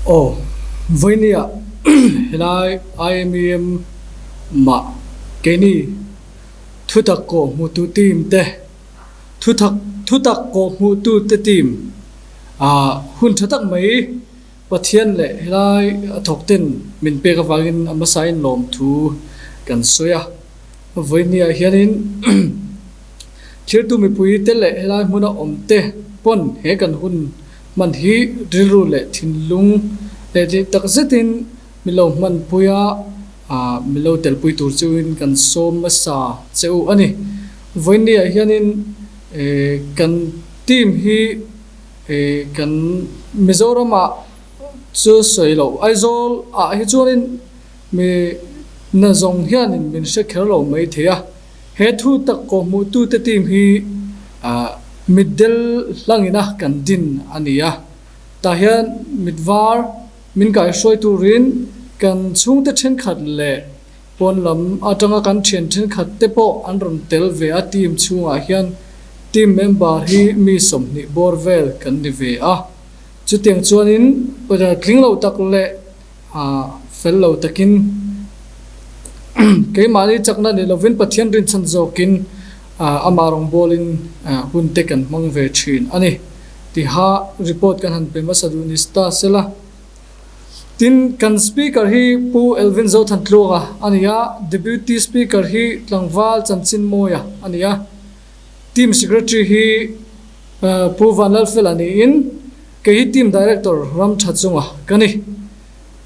Aw, vawinia helai IMEM mah keini thutak kawh hmuhtu team te, thutak thutak kawh hmuhtu te team ah hun tha tak mai Pathian leh helai a thawk ten min pek avangin a hmasain lawmthu kan sawi a. Vawinia hianin thirtu mipui te leh helai hmuna awm te pawn he kan hun hman hi rilru leh thinlung leh tih tak zetin min lo hmanpui a, min lo telpui tur chuin kan sawm hmasa che u a ni. Vawinia hianin kan team hi kan Mizoramah chu sawi loh Aizawl ah hi chuanin Mi na zawng hianin min hre kher lo mai thei a, he thu tak kawhhmuhtute team hi mitdel hlangina kan din a ni a. Tah hian mit var min kaihruai turin kan chhungte thenkhat leh pawn lam atanga kan thian thenkhat te pawh an rawn tel ve a, team chhungah hian team member hi mi 20 bawr vel kan ni ve a. Chutiang chuanin tling lo tak leh Fel lo takin keimahni chakna ni lovin Pathian rinchhan zawkin amah rawngbawlin hun te kan hmang ve thin a ni tiha report kan han pe hmasa duh ni ta sela. Tin, kan Speaker hi Pu Elvin Zothantluanga a ni a, Deputy Speaker hi Tlangval Chanchinmawia a ni a, Team Secretary hi Pu Vanlalfela niin Kei hi Team Director ram tha chunga ka ni.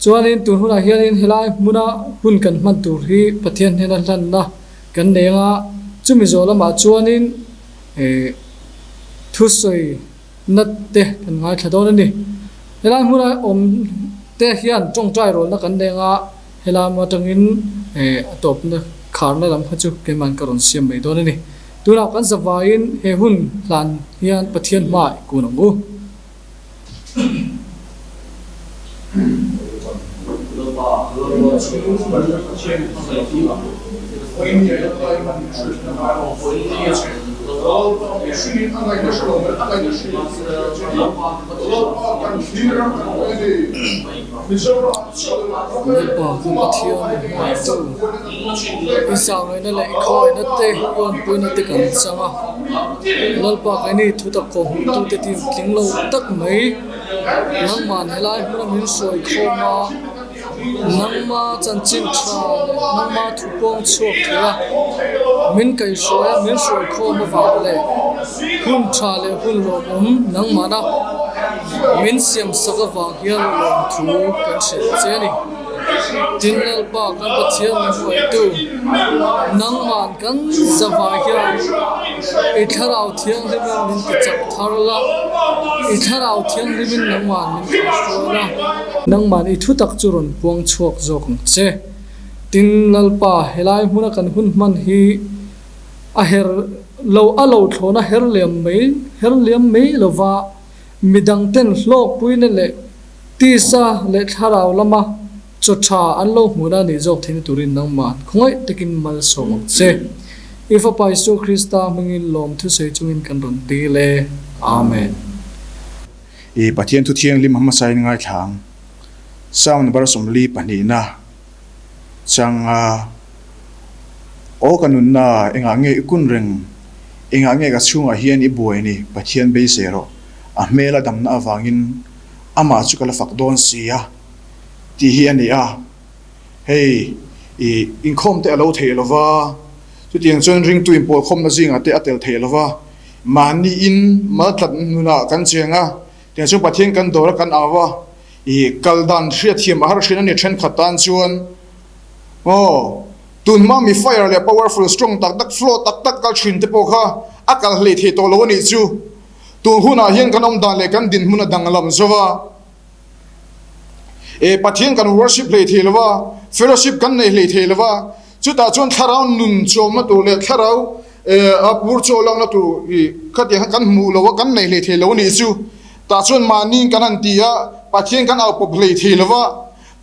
Chuanin tun hunah hianin helai hmuna hun kan hman tur hi Pathian hnena hlanna kan nei anga chumi zawh lamah chuanin thusawi nat te kan ngaithla dawn a ni. Helai hmuna awm te hian tawngtai rawlna kan nei anga helai atangin a tawpna kharna lam kha chu keimahn ka rawn siam mai dawn a ni. Tunah kan zavaiin he hun hlan hian Pathian hma i kun ang u. Lalpa kan Pathian hmaitu i zawngaihna leh i khawngaihna te i awmpuina te kan chang a. Lalpa keini thutak kawh hmuhtute team tling lo tak mai nangman helai hmuna min sawi khawm a, nangma chanchin tha leh nangma thu pawng chhuak thei a, min kaihhruai a, min hruai khawm avang leh hun tha leh hun lawmawm nangmana min siam sak avang hian lawmthu kan hrilh che a ni. Tin Lalpa kan Pathian min hruaitu nangman kan zavai hian i thlarau thianghlimin min ti chak thar la, i thlarau thianghlimin nangman min kaihhruai la. Nangman i thutak chu rawn puang chhuak zawk ang che. Tin Lalpa helai hmuna kan hun hman hi a her lo a lo thlawna her liam mai her liam mai lova midangten hlawkpuina leh Tisa leh thlarau lama chaw tha an lo hmuhna nih zawk theihna turin nangmah khawngaih takin malsawm ang che. I Fapa Isua Krista hmingin lawm thusawi chungin kan rawn dil e. Amen. I Pathian thu thianghlim hmasain ngaithla ang. Psalm number 42 changa Aw ka nunna, engah nge i kun reng? Engah nge ka chhungah hian i buai ni? Pathian beisei rawh. A hmel a damna avangin amah chu ka la fak dawn si a, tih hi a ni a. Hei, i inkhawm te a lo theih lo va, chutiang chuan ringtu inpawlkhawmna zingah te a tel theih lo va, mahni in maltlat nunah kan cheng a, tiang chuan Pathian kan dawr a, kan au a. I kal dan hriatthiam a har hrin a ni thenkhat tan chuan aw tunhma mi fire leh powerful strong tak tak flow tak tak kal thin te pawh kha a kal hlei thei tawh lo a nih chu. Tun hunah hian kan awm dan leh kan dinhmun a danglam zo a, e Pathian kan worship hlei thei lo a, fellowship kan nei hlei thei lo a, chutah chuan thlarau nun chawmna tur leh thlarau a pur chaw lakna tur i khatiang kha kan hmuh lo a, kan nei hlei thei lo a nih chu. Tah chuan mahni kan han ti a, Pathian kan au pawp hlei thei lo va,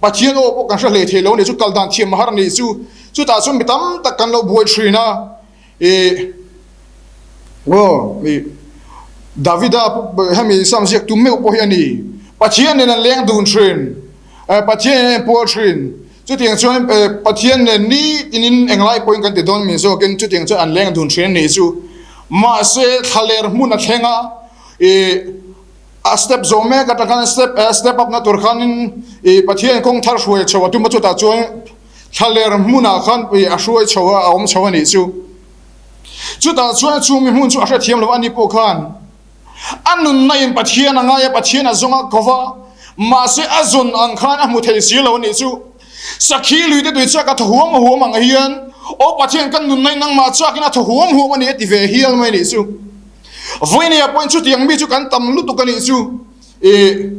Pathian aw pawh kan hre hlei thei lo a nih chu, kal dan thiam a har a nih chu. Chutah chuan mi tam tak kan lo buai thin a, ih aw ih Davida hemi Psalm ziak tum meuh pawh hi a ni. Pathian nen an leng dun thin, Pathian nen an inpual thin. Chutiang chuan Pathian nen nitinin englai pawhin kan ti dawn min zawkin chutiang chuan an leng dun thin a nih chu. Mahse thlaler hmun a thleng a, ih a step zawh mek atang khan step step up na tur khanin ih Pathian kawng thar hruai chho a tum a chutah chuan thlaler hmunah khan ih a hruai chho a a awm chho a nih chu. Chutah chuan chumi hmun chu a hrethiam lo a ni pawh khan. A nunna in Pathian a ngai a, Pathian a zawng a ko va, mahse a zawn ang khan a hmu thei si lo a nih chu. Sakhi lui te tui chak a thaw huam huam ang hian, Aw Pathian ka nunna in nangmah chakin a thaw huam huam a ni a ti ve hial mai a nih chu. Vawinia pawhin chutiang mi chu kan tam lutuk a nih chu. Ih,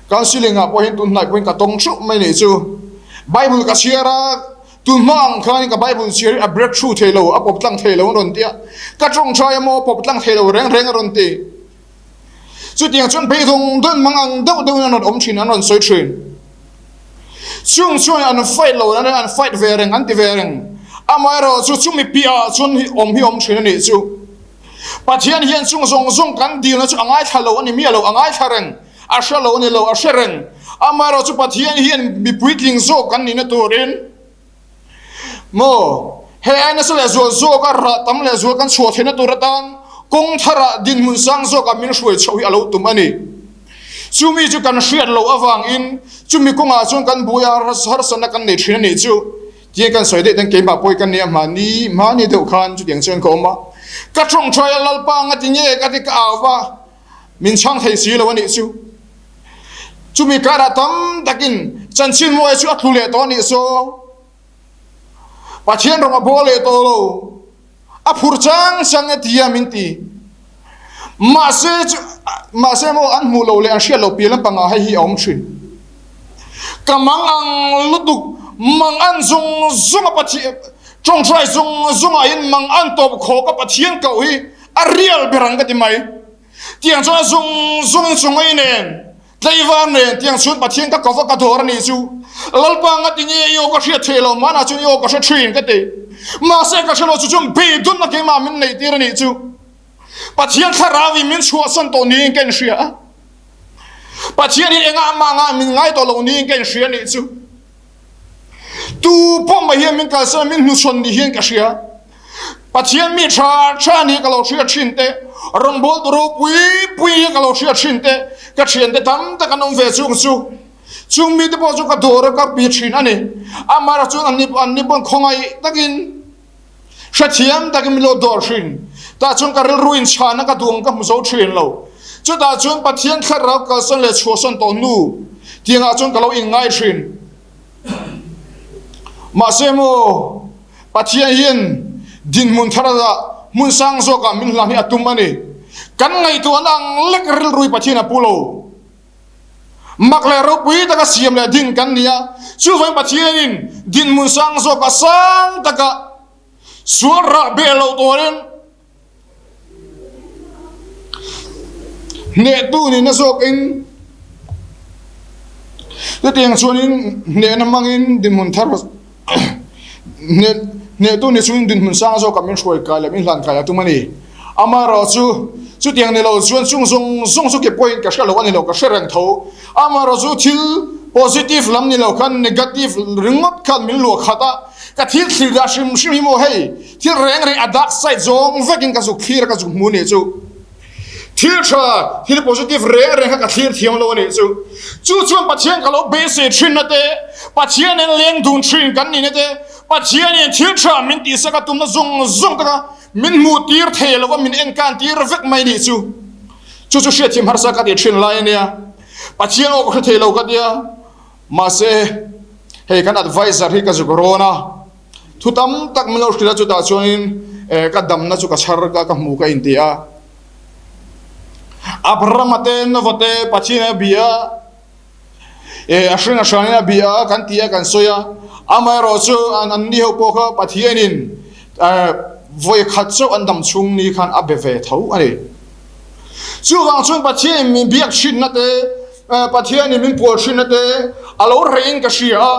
counselling ah pawh hian tun hnai pawhin ka tawng theuh mai a nih chu. Bible ka chhiar a, Tun hma ang khanin ka Bible chhiar hi a break through thei lo, a pawp tlang thei lo an rawn ti a, ka tawngtai emaw pawp tlang thei lo reng reng a rawn ti. Chutiang chuan beidawng dawn mang ang deuh deuhin an rawn awm thin, an rawn sawi thin. Chung chuan an fight lo an an fight ve reng, an ti ve reng. Amaherawh chu chumi piahah chuan hi awm hi awm thin a nih chu. Pathian hian chung zawng zawng kan dilna chu a ngaithla lo a ni miah lo, a ngaithla reng, a hre lo a ni lo, a hre reng. Amaherawh chu Pathian hian mi puitling zawk kan nihna turin maw hei ai nasa leh zual zawka rah tam leh zual kan chhuah theihna tur atan kawng tharah dinhmun sang zawkah min hruai chhoh hi a lo tum a ni. Chumi chu kan hriat loh avangin chumi kawngah chuan kan buai a, harsatna kan nei thin a nih chu. Tia kan sawi daih ten keimah pawi ka nia mahni mahni deuh khan chutiang chuan ka awm a, ka tawngtai a Lalpa anga ti nge ka ti ka au va, min chhang thei si lo a nih chu. Chumi karah tam takin chanchin mawi chu a tlu leh tawh a nih saw. Pathian rawng a bawl leh tawh lo. A phur chang chang e tia min ti. Mahse chu mahse maw an hmuh loh leh an hriat loh pian lampangah hei hi a awm thin. Ka mang ang lutuk mang an zawng zawng a Pathian tawngtai zawng zawngah hian mang an tawp khawk a Pathian koh hi a real ber ang ka ti mai. Tiang chuan a zawng zawngin chawngaih nen Tleivar nen tiang chhun Pathian ka kova ka dawr a nih chu. Lalpa nga ti nge i aw ka hriat theih lo hmanah chuan i aw ka hre thin ka ti. Mahse ka hre lo chu chuan beidawnna keimah min neih tir a nih chu. Pathian thlarau in min chhuahsan tawh niin ka inhria a. Pathian hi engah mah ngai min ngai tawh lo niin ka inhria a nih chu. Tu pawh mai hian min kalsan a, min hnuchhawn ni hian ka hria. Pathian mi tha tha ni ka lo hria thin te, rawngbawltu ropui pui hi ka lo hria thin te, ka thiante tam tak an awm ve chung chu. Chung mite pawh chu ka dawr a ka pi thin a ni. Amaherawhchu chuan anni anni pawn khawngaih takin Hrethiam takin min lo dawr thin. Tah chuan ka rilru in chhana ka duh ang ka hmu zo thin lo. Chutah chuan Pathian thlarau kalsan leh chhuahsan tawh hnu tiangah chuan ka lo inngai thin. Mahse maw, Pathian hian dinhmun thar ah hmun sang zawkah min hlan hi a tum a ni. Kan ngaihtuahna ang lek rilru hi Pathian a pu lo. Mak leh ropui taka siam leh din kan ni a, chuvangin Pathianin dinhmun sang zawka sang taka sual rah beh loh turin hnehtu nihna zawkin chutiang chuanin hnehna hmangin dinhmun thar Hnehtu ni chungin dinhmun sang zawkah min hruai kai leh min hlan kai a tum a ni. Amaherawhchu, chutiang ni lo chuan chung zawng zawng chu ke pawhin ka hre lo a ni lo, ka hre reng tho. Amaherawhchu thil positive lam ni lo khan negative ringawt khan min luah khat a, ka thil thlir dah hrim hrim hi maw hei, thil reng reng a dark side zawng vekin ka zuk thlir a ka zuk hmu a nih chu. Thil tha, thil positive reng reng kha ka thlir thiam lo a nih chu. Chu chuan Pathian ka lo beisei thinna te, Pathianin leng dun thin kan nihna te, Pathianin thil tha min tihsak a tumna zawng zawng te kha min hmuh tir thei lo va, min enkan tir vek mai nih chu. Chu chu hriatthiam harsa ka tih thin lai a nia. Pathian aw ka hre thei lo ka tia. Mahse, hei kan adviser hi ka zuk rawn a. Thu tam tak min lo hrilh a, chutah chuanin ka damna chu ka chhar ka ka hmu ka inti a. Abrahama te Nova te Pathian a bia a, a hring a hranin a bia a kan ti a kan sawi a. Amaherawh chu an ni ho pawh kha Pathianin vawi khat chauh an dam chhung ni khan a be ve tho a ni. Chuvang chuan Pathianin min biak thinna te, Pathianin min pual thinna te a lo rei in ka hria a,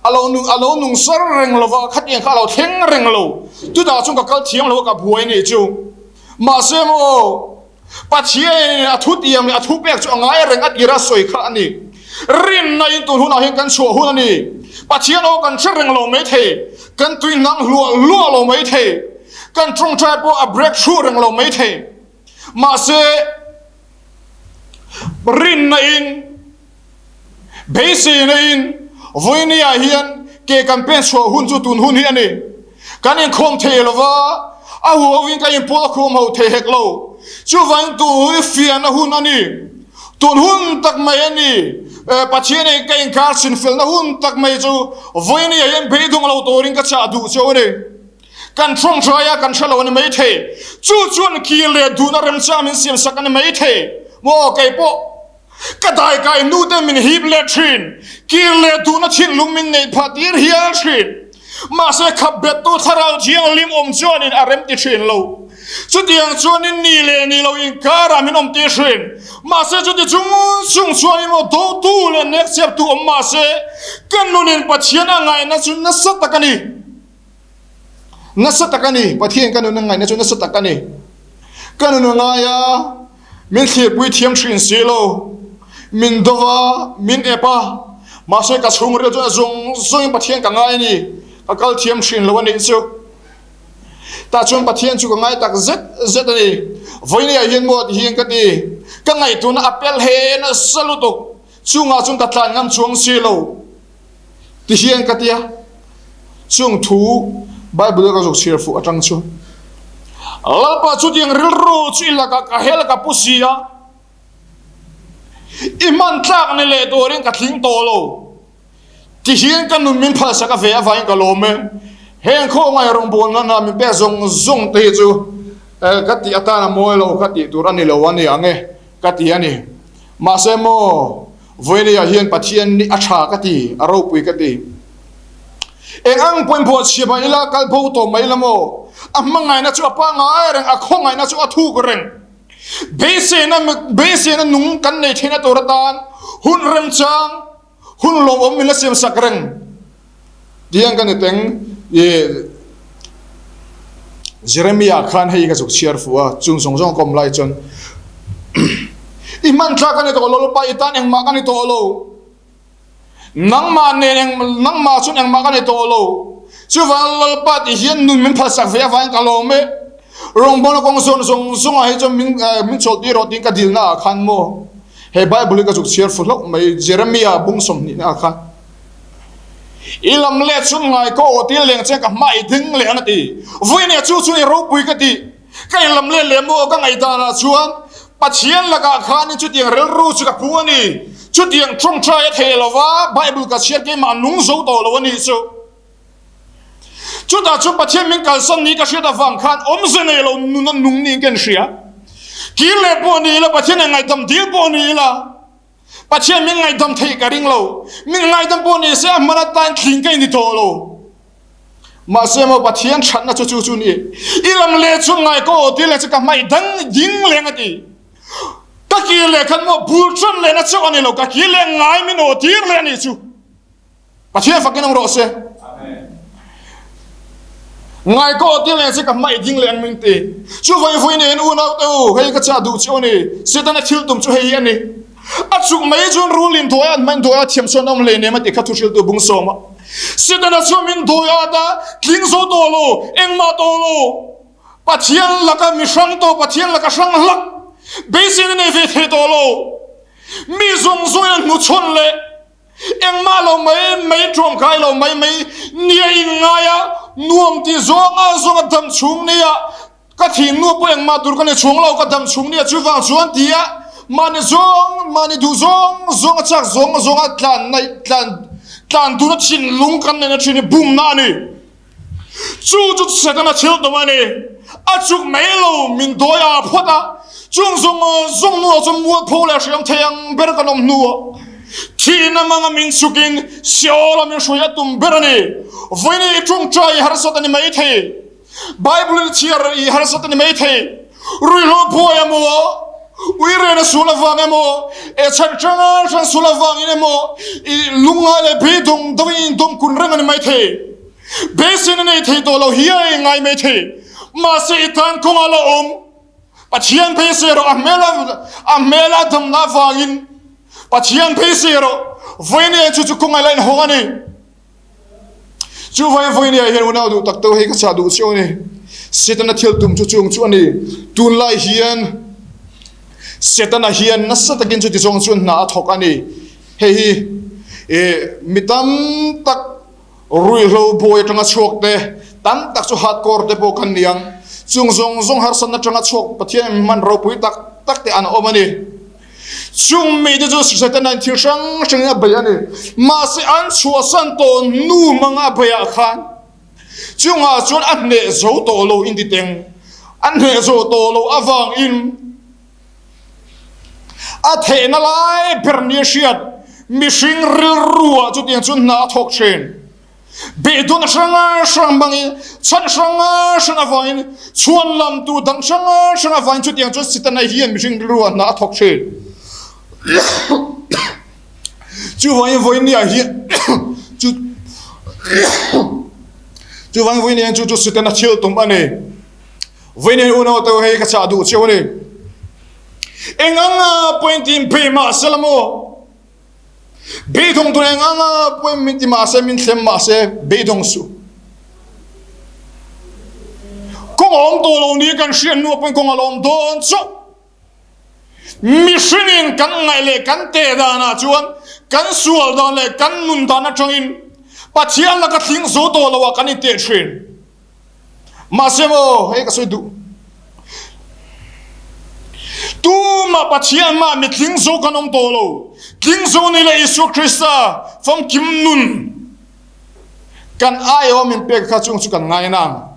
a lo nung a lo nung sar reng lo va, khatiang kha a lo thleng reng lo. Chutah chuan ka kal thiam lo a, ka buai nih chu. Mahse maw? Pathianin a thutiam leh a thupek chu a ngai reng a tira sawi kha a ni. Rinna in tun hunah hian kan chhuah hun a ni. Pathian aw kan hre reng lo mai thei, kan tui hnang hluah hluah lo mai thei, kan tawngtai pawh a break through reng lo mai thei. Mahse, rinna in Beiseina in vawinia hian ke kan pen chhuah hun chu tun hun hi a ni. Kan inkhawm thei lova, a huau in kan inpawl a khawm ho thei hek lo. Chuvangin tun hun hi fiahna hun a ni. Tun hun tak mai a ni. Pathian in ka inkar chinfelna hun tak mai chu vawinia hian beidawng lo turin ka chah duh cheu a ni. Kan tawngtai a, kan hre lo a ni mai thei. Chu chuan kir leh duhna remchang min siamsak a ni mai thei. Maw keipawh. Ka daikai nute min hip leh thin, kir leh duhna thinlung min neih phah tir hial thin. Mahse khap bettu thlarau thianghlim awm chuanin a rem ti thin lo. Chutiang chuanin ni leh ni lo inkarah min awm tir thin. Mahse chuti chung chung chuanin maw dotu leh nekcheptu awm mahse ka nunin Pathian a ngaihna chu nasa tak a ni. Nasa tak a ni, Pathian ka nun a ngaihna chu nasa tak a ni. Ka nun a ngai a, min thlirpui thiam thin si lo, min do va, min ep a, mahse ka chhungril chuan a zawng zawngin Pathian ka ngai a ni, ka kal thiam thin lo a nih chu. Tah chuan Pathian chu ka ngai tak zet zet a ni. Vawinia hian maw ti hian ka ti, ka ngaihtuahna a pel he nasa lutuk, chungah chuan ka tlan ngam chuang si lo. Ti hian ka tia, chung thu Bible a ka zuk chhiar fuh atang chu Lalpa chutiang rilru chu i lakah ka hel ka pu si a, i hman tlak ni leh turin ka tling tawh lo. Ti hian ka nun min phalsak a ve avangin ka lawm e. Heng khawngaih rawngbawlna hna min pek zawng zawng te hi chu ka tih atan a mawi lo ka tih tur a ni lo a ni ang e ka ti a ni. Mahse maw Vawinia hian Pathian nih a tha ka ti, a ropui ka ti. Eng ang pawhin buahchhiah mah ila, kal bo tawh mai ila maw? A hmangaihna chu a pangngai reng, a khawngaihna chu a thuk reng. Beiseina, beiseina nung kan nei theihna tur atan hun remchang, hun lawmawm min la siamsak reng. Tiang ka ni teng i Jeremia khan hei ka zuk chhiar fuh a, chung zawng zawng ka awm lai chuan i hman thlak a ni tawh lo, Lalpa i tan engmah ka ni tawh lo, nangmah nen eng nangmah chuan engmah ka ni tawh lo, chuvang Lalpa tih hian nun min phalsak ve avangin ka lawm e, rawngbawlna kawng zawn zawng zawngah hi chuan min min chawlh tir rawh tiin ka dilna ah khan maw he Bible hi ka zuk chhiar fuh hlauh mai Jeremia bung 20 ah khan. I lam leh chhun ngai ka aw tir leng che ka hma i ding leh an a ti. Vawinia chu chu i ropui ka ti. Ka in lam leh leh maw ka ngaihdan ah chuan Pathian lakah khanin chutiang rilru chu ka pu a ni. Chutiang tawngtai a thei lova Bible ka chhiar keimah nung zo tawh lo a nih chu. Chutah chuan Pathian min kalsan ni ka hriat avang khan awmze nei lo nun a nung niin ka inhria. Kir leh pawh ni ila Pathian in ngaihdam dil pawh ni ila. Pathian min ngaihdam theih ka ring lo. Min ngaihdam pawh ni se a hman atan thling ka ini tawh lo. Mahse maw Pathian thatna chu chu chu ni. I lam leh chhun ngai ka aw tir leh chu ka hmai dang ding leng a ti. Ka kir leh khan maw bul tan lehna chauh a ni lo, ka kir leh ngai min aw tir leh a nih chu. Pathian fakin awm rawh se. Ngai ka aw tir leh che ka hmaih ding leh ang min ti. Chu vawi vawi nen unau te u, hei ka chah duh che u ni. Setana thil tum chu hei hi a ni. A chuk mai chuan rul in dawi a an hmain dawi a thiam chuan awm hlei nem a ti kha thuhriltu bung sawm a. Setana chuan min dawi at a, tling zo tawh lo, engmah tawh lo. Pathian laka mi hrang tawh, Pathian laka hrang hlak beiseina nei ve thei tawh lo. Mi zawng zawngin an hnuchhawn leh Engmah lo mai mai ṭawngkai lo mai mai nia in ngai a, nuam ti zawng a zawng a dam chhung nia ka thin nu pawh engmah tur ka ni chhung lo ka dam chhung nia chuvang chuan ti a mahni zawng mahni duh zawng zawng a chak zawng zawng a tlan naih tlan tlan dun a thinlung kan neihna ṭhin hi bumna a ni. Chu chu Setana thil tum a ni. A chuk mai lo, min dawi a phawt a. Chung zawng zawng hnuah chuan mualpho leh hriam thei ang ber kan awm hnuah thihna hmanga min chukin Seol-a min hruai a tum ber a ni. Vawiin i tawngtai i harsat a ni mai thei. Bible i chhiar i harsat a ni mai thei. Ruihhlo buai emaw, uirena sul avang emaw, e chhan hrang hrang sul avangin emaw i lungngai leh beidawng deuhin i indawm kun reng a ni mai thei. Beiseina nei thei tawh lo hiai ngai mai thei. Mahse i tan kawngah la awm. Pathian beisei rawh, a hmel a hmel a damna avangin Pathian beisei rawh. Vawinia chu chu kawng a la inhawng a ni. Chu vawiin vawinia hian unau duh tak te hei ka chah duh chiau a ni. Setana thil tum chu chung chu a ni. Tunlai hian Setana hian nasa takin chuti zawng chuan hna a thawk a ni. Hei hi mi tam tak Ruihhlo buai atanga chhuak te, tam tak chu hardcore te pawh kan ni ang. Chung zawng zawng harsatna atanga chhuak Pathian in hman ropui tak tak te an awm a ni. Chung mite chu Setana in thil hrang hrangin a bei a ni. Mahse an chhuahsan tawh nu hmanga a beiah khan chungah chuan a hneh zo tawh lo in ti teng. A hneh zawh tawh loh avangin A theihna lai ber nia hriat mihring rilruah chutiang chu hna a thawk thin. Beidawn hrang hrang hmangin, chhan hrang hrang avangin, chhuan lamtu dang hrang hrang avangin chutiang chu Setana hian mihring rilruah hna a thawk thin. Chuvangin vawinia hian chu chuvangin vawinia hian chu chu Setana thil tum a ni. Vawinia unau te hei ka chah duh cheu a ni. Eng anga point in bei mah se la maw? Beidawng tur eng anga point min ti mah se, min thlem mah se, beidawng suh. Kawng a awm tawh lo ni kan hriat hnuah pawhin kawng a la awm dawn chauh. Mihringin kan ngaih leh kan teh danah chuan kan sual dan leh kan nun dan atangin Pathian laka tling zo tawh loah kan inteh thin. Mahse maw, hei ka sawi duh. Tumah Pathian mah mi tling zo kan awm tawh lo. Tling zo ni leh Isua Krista famkim nun kan aiaw min pek kha chung chu kan ngai nang.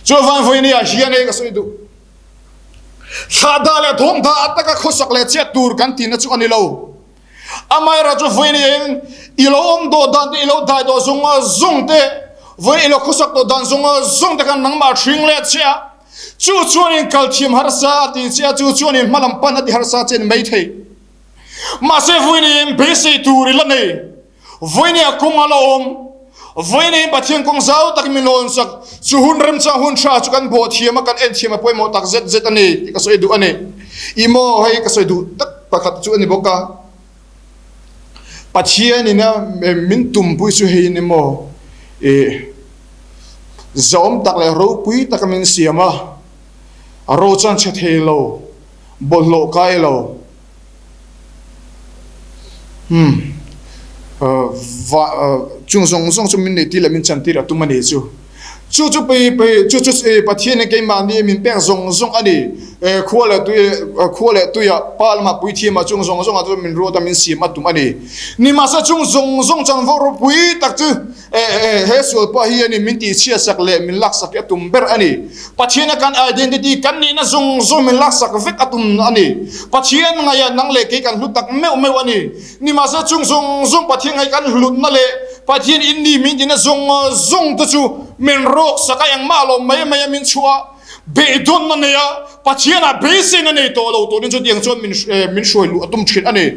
Chuvang vawiin ah hian hei ka sawi duh. Thlahdah leh thawmhdah a taka khawsak leh chiat tur kan tihna chu a ni lo. Amaherawh chu vawiin in i lo awm dawh dan te, i lo dai dawh zawng zawng te, vawiin i lo khawsak tawh dan zawng zawng te khan nangmah hring leh che a, chu chuan in kal thiam harsa a ti che a, chu chuan in hmalam pan a ti harsa che ni maithei. Mahse vawiin in beisei tur i la nei. Vawinia kawng a la awm. Vawinia Pathian kawng zau tak min lawn sak. Chu hun remchang hun tha chu kan bawh thiam a, kan en thiam a pawimawh tak zet zet a ni tih ka sawi duh a ni. I maw hei ka sawi duh tak pakhat chu a ni bawk a. Pathian in a min tumpui chu hei ni maw i zawm tak leh ropui taka min siam a, ro chuan chhe thei lo, bawlhhlawh kai lo. Umm va chung zawng zawng chu min neih tir leh min chan tir a tum a ni chu. Chu chu pei pei chu chu Pathian in keimahni min pek zawng zawng a ni. Khua leh tui khua leh tuia pa lamah puithiam ah chung zawng zawng ah chuan min ruat a min siam a tum a ni. Nimahse chung zawng zawng chanvo ropui tak chu He sual pawh hi a ni, min tihchhiatsak leh min laksak hi a tum ber a ni. Pathiana kan identity, kan nihna zawng zawng min laksak vek a tum a ni. Pathian ngaihah nang leh kei kan hlu tak meuh meuh a ni. Nimahse chung zawng zawng Pathian ngaih kan hlutna leh Pathian in ni min tihna zawng zawng te chu min rawksak a, engmah lo mai mai a min chhuah a, beidawnna nei a, Pathianah beiseina nei tawh lo turin chutiang chuan min hruai luh a tum thin a ni.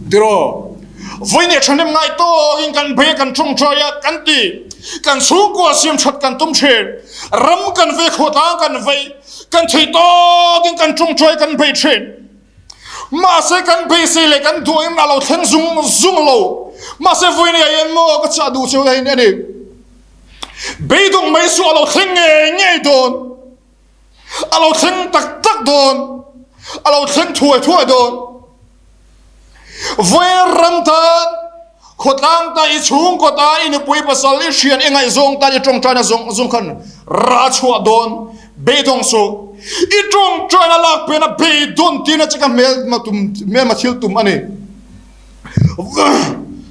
Tiraw, vawiin thahnem ngai tawkin kan bei a, kan tawngtai a, kan ti. Kan chhungkua siam that kan tum thin. Ram kan vei, khawtlang kan vei, kan thei tawkin kan tawngtai kan bei thin. Mahse kan beisei leh kan duhin a lo thleng zung zung lo. Mahse vawiin ah hian maw ka chah duh cheu hi a ni. Beidawng mai chu a lo thleng ngei ngei dawn. A lo thleng tak tak dawn, a lo thleng thuai thuai dawn. Vawiin ram tan, khawtlang tan, i chhungkaw tan, i nupui pasal, i hrian, i ngaihzawng tan, i tawngtaina zawng zawng khan ra chhuah dawn, beidawng suh. I tawngtaina lak pena beidawn tina che ka hmelma tum, hmelma thil tum a ni.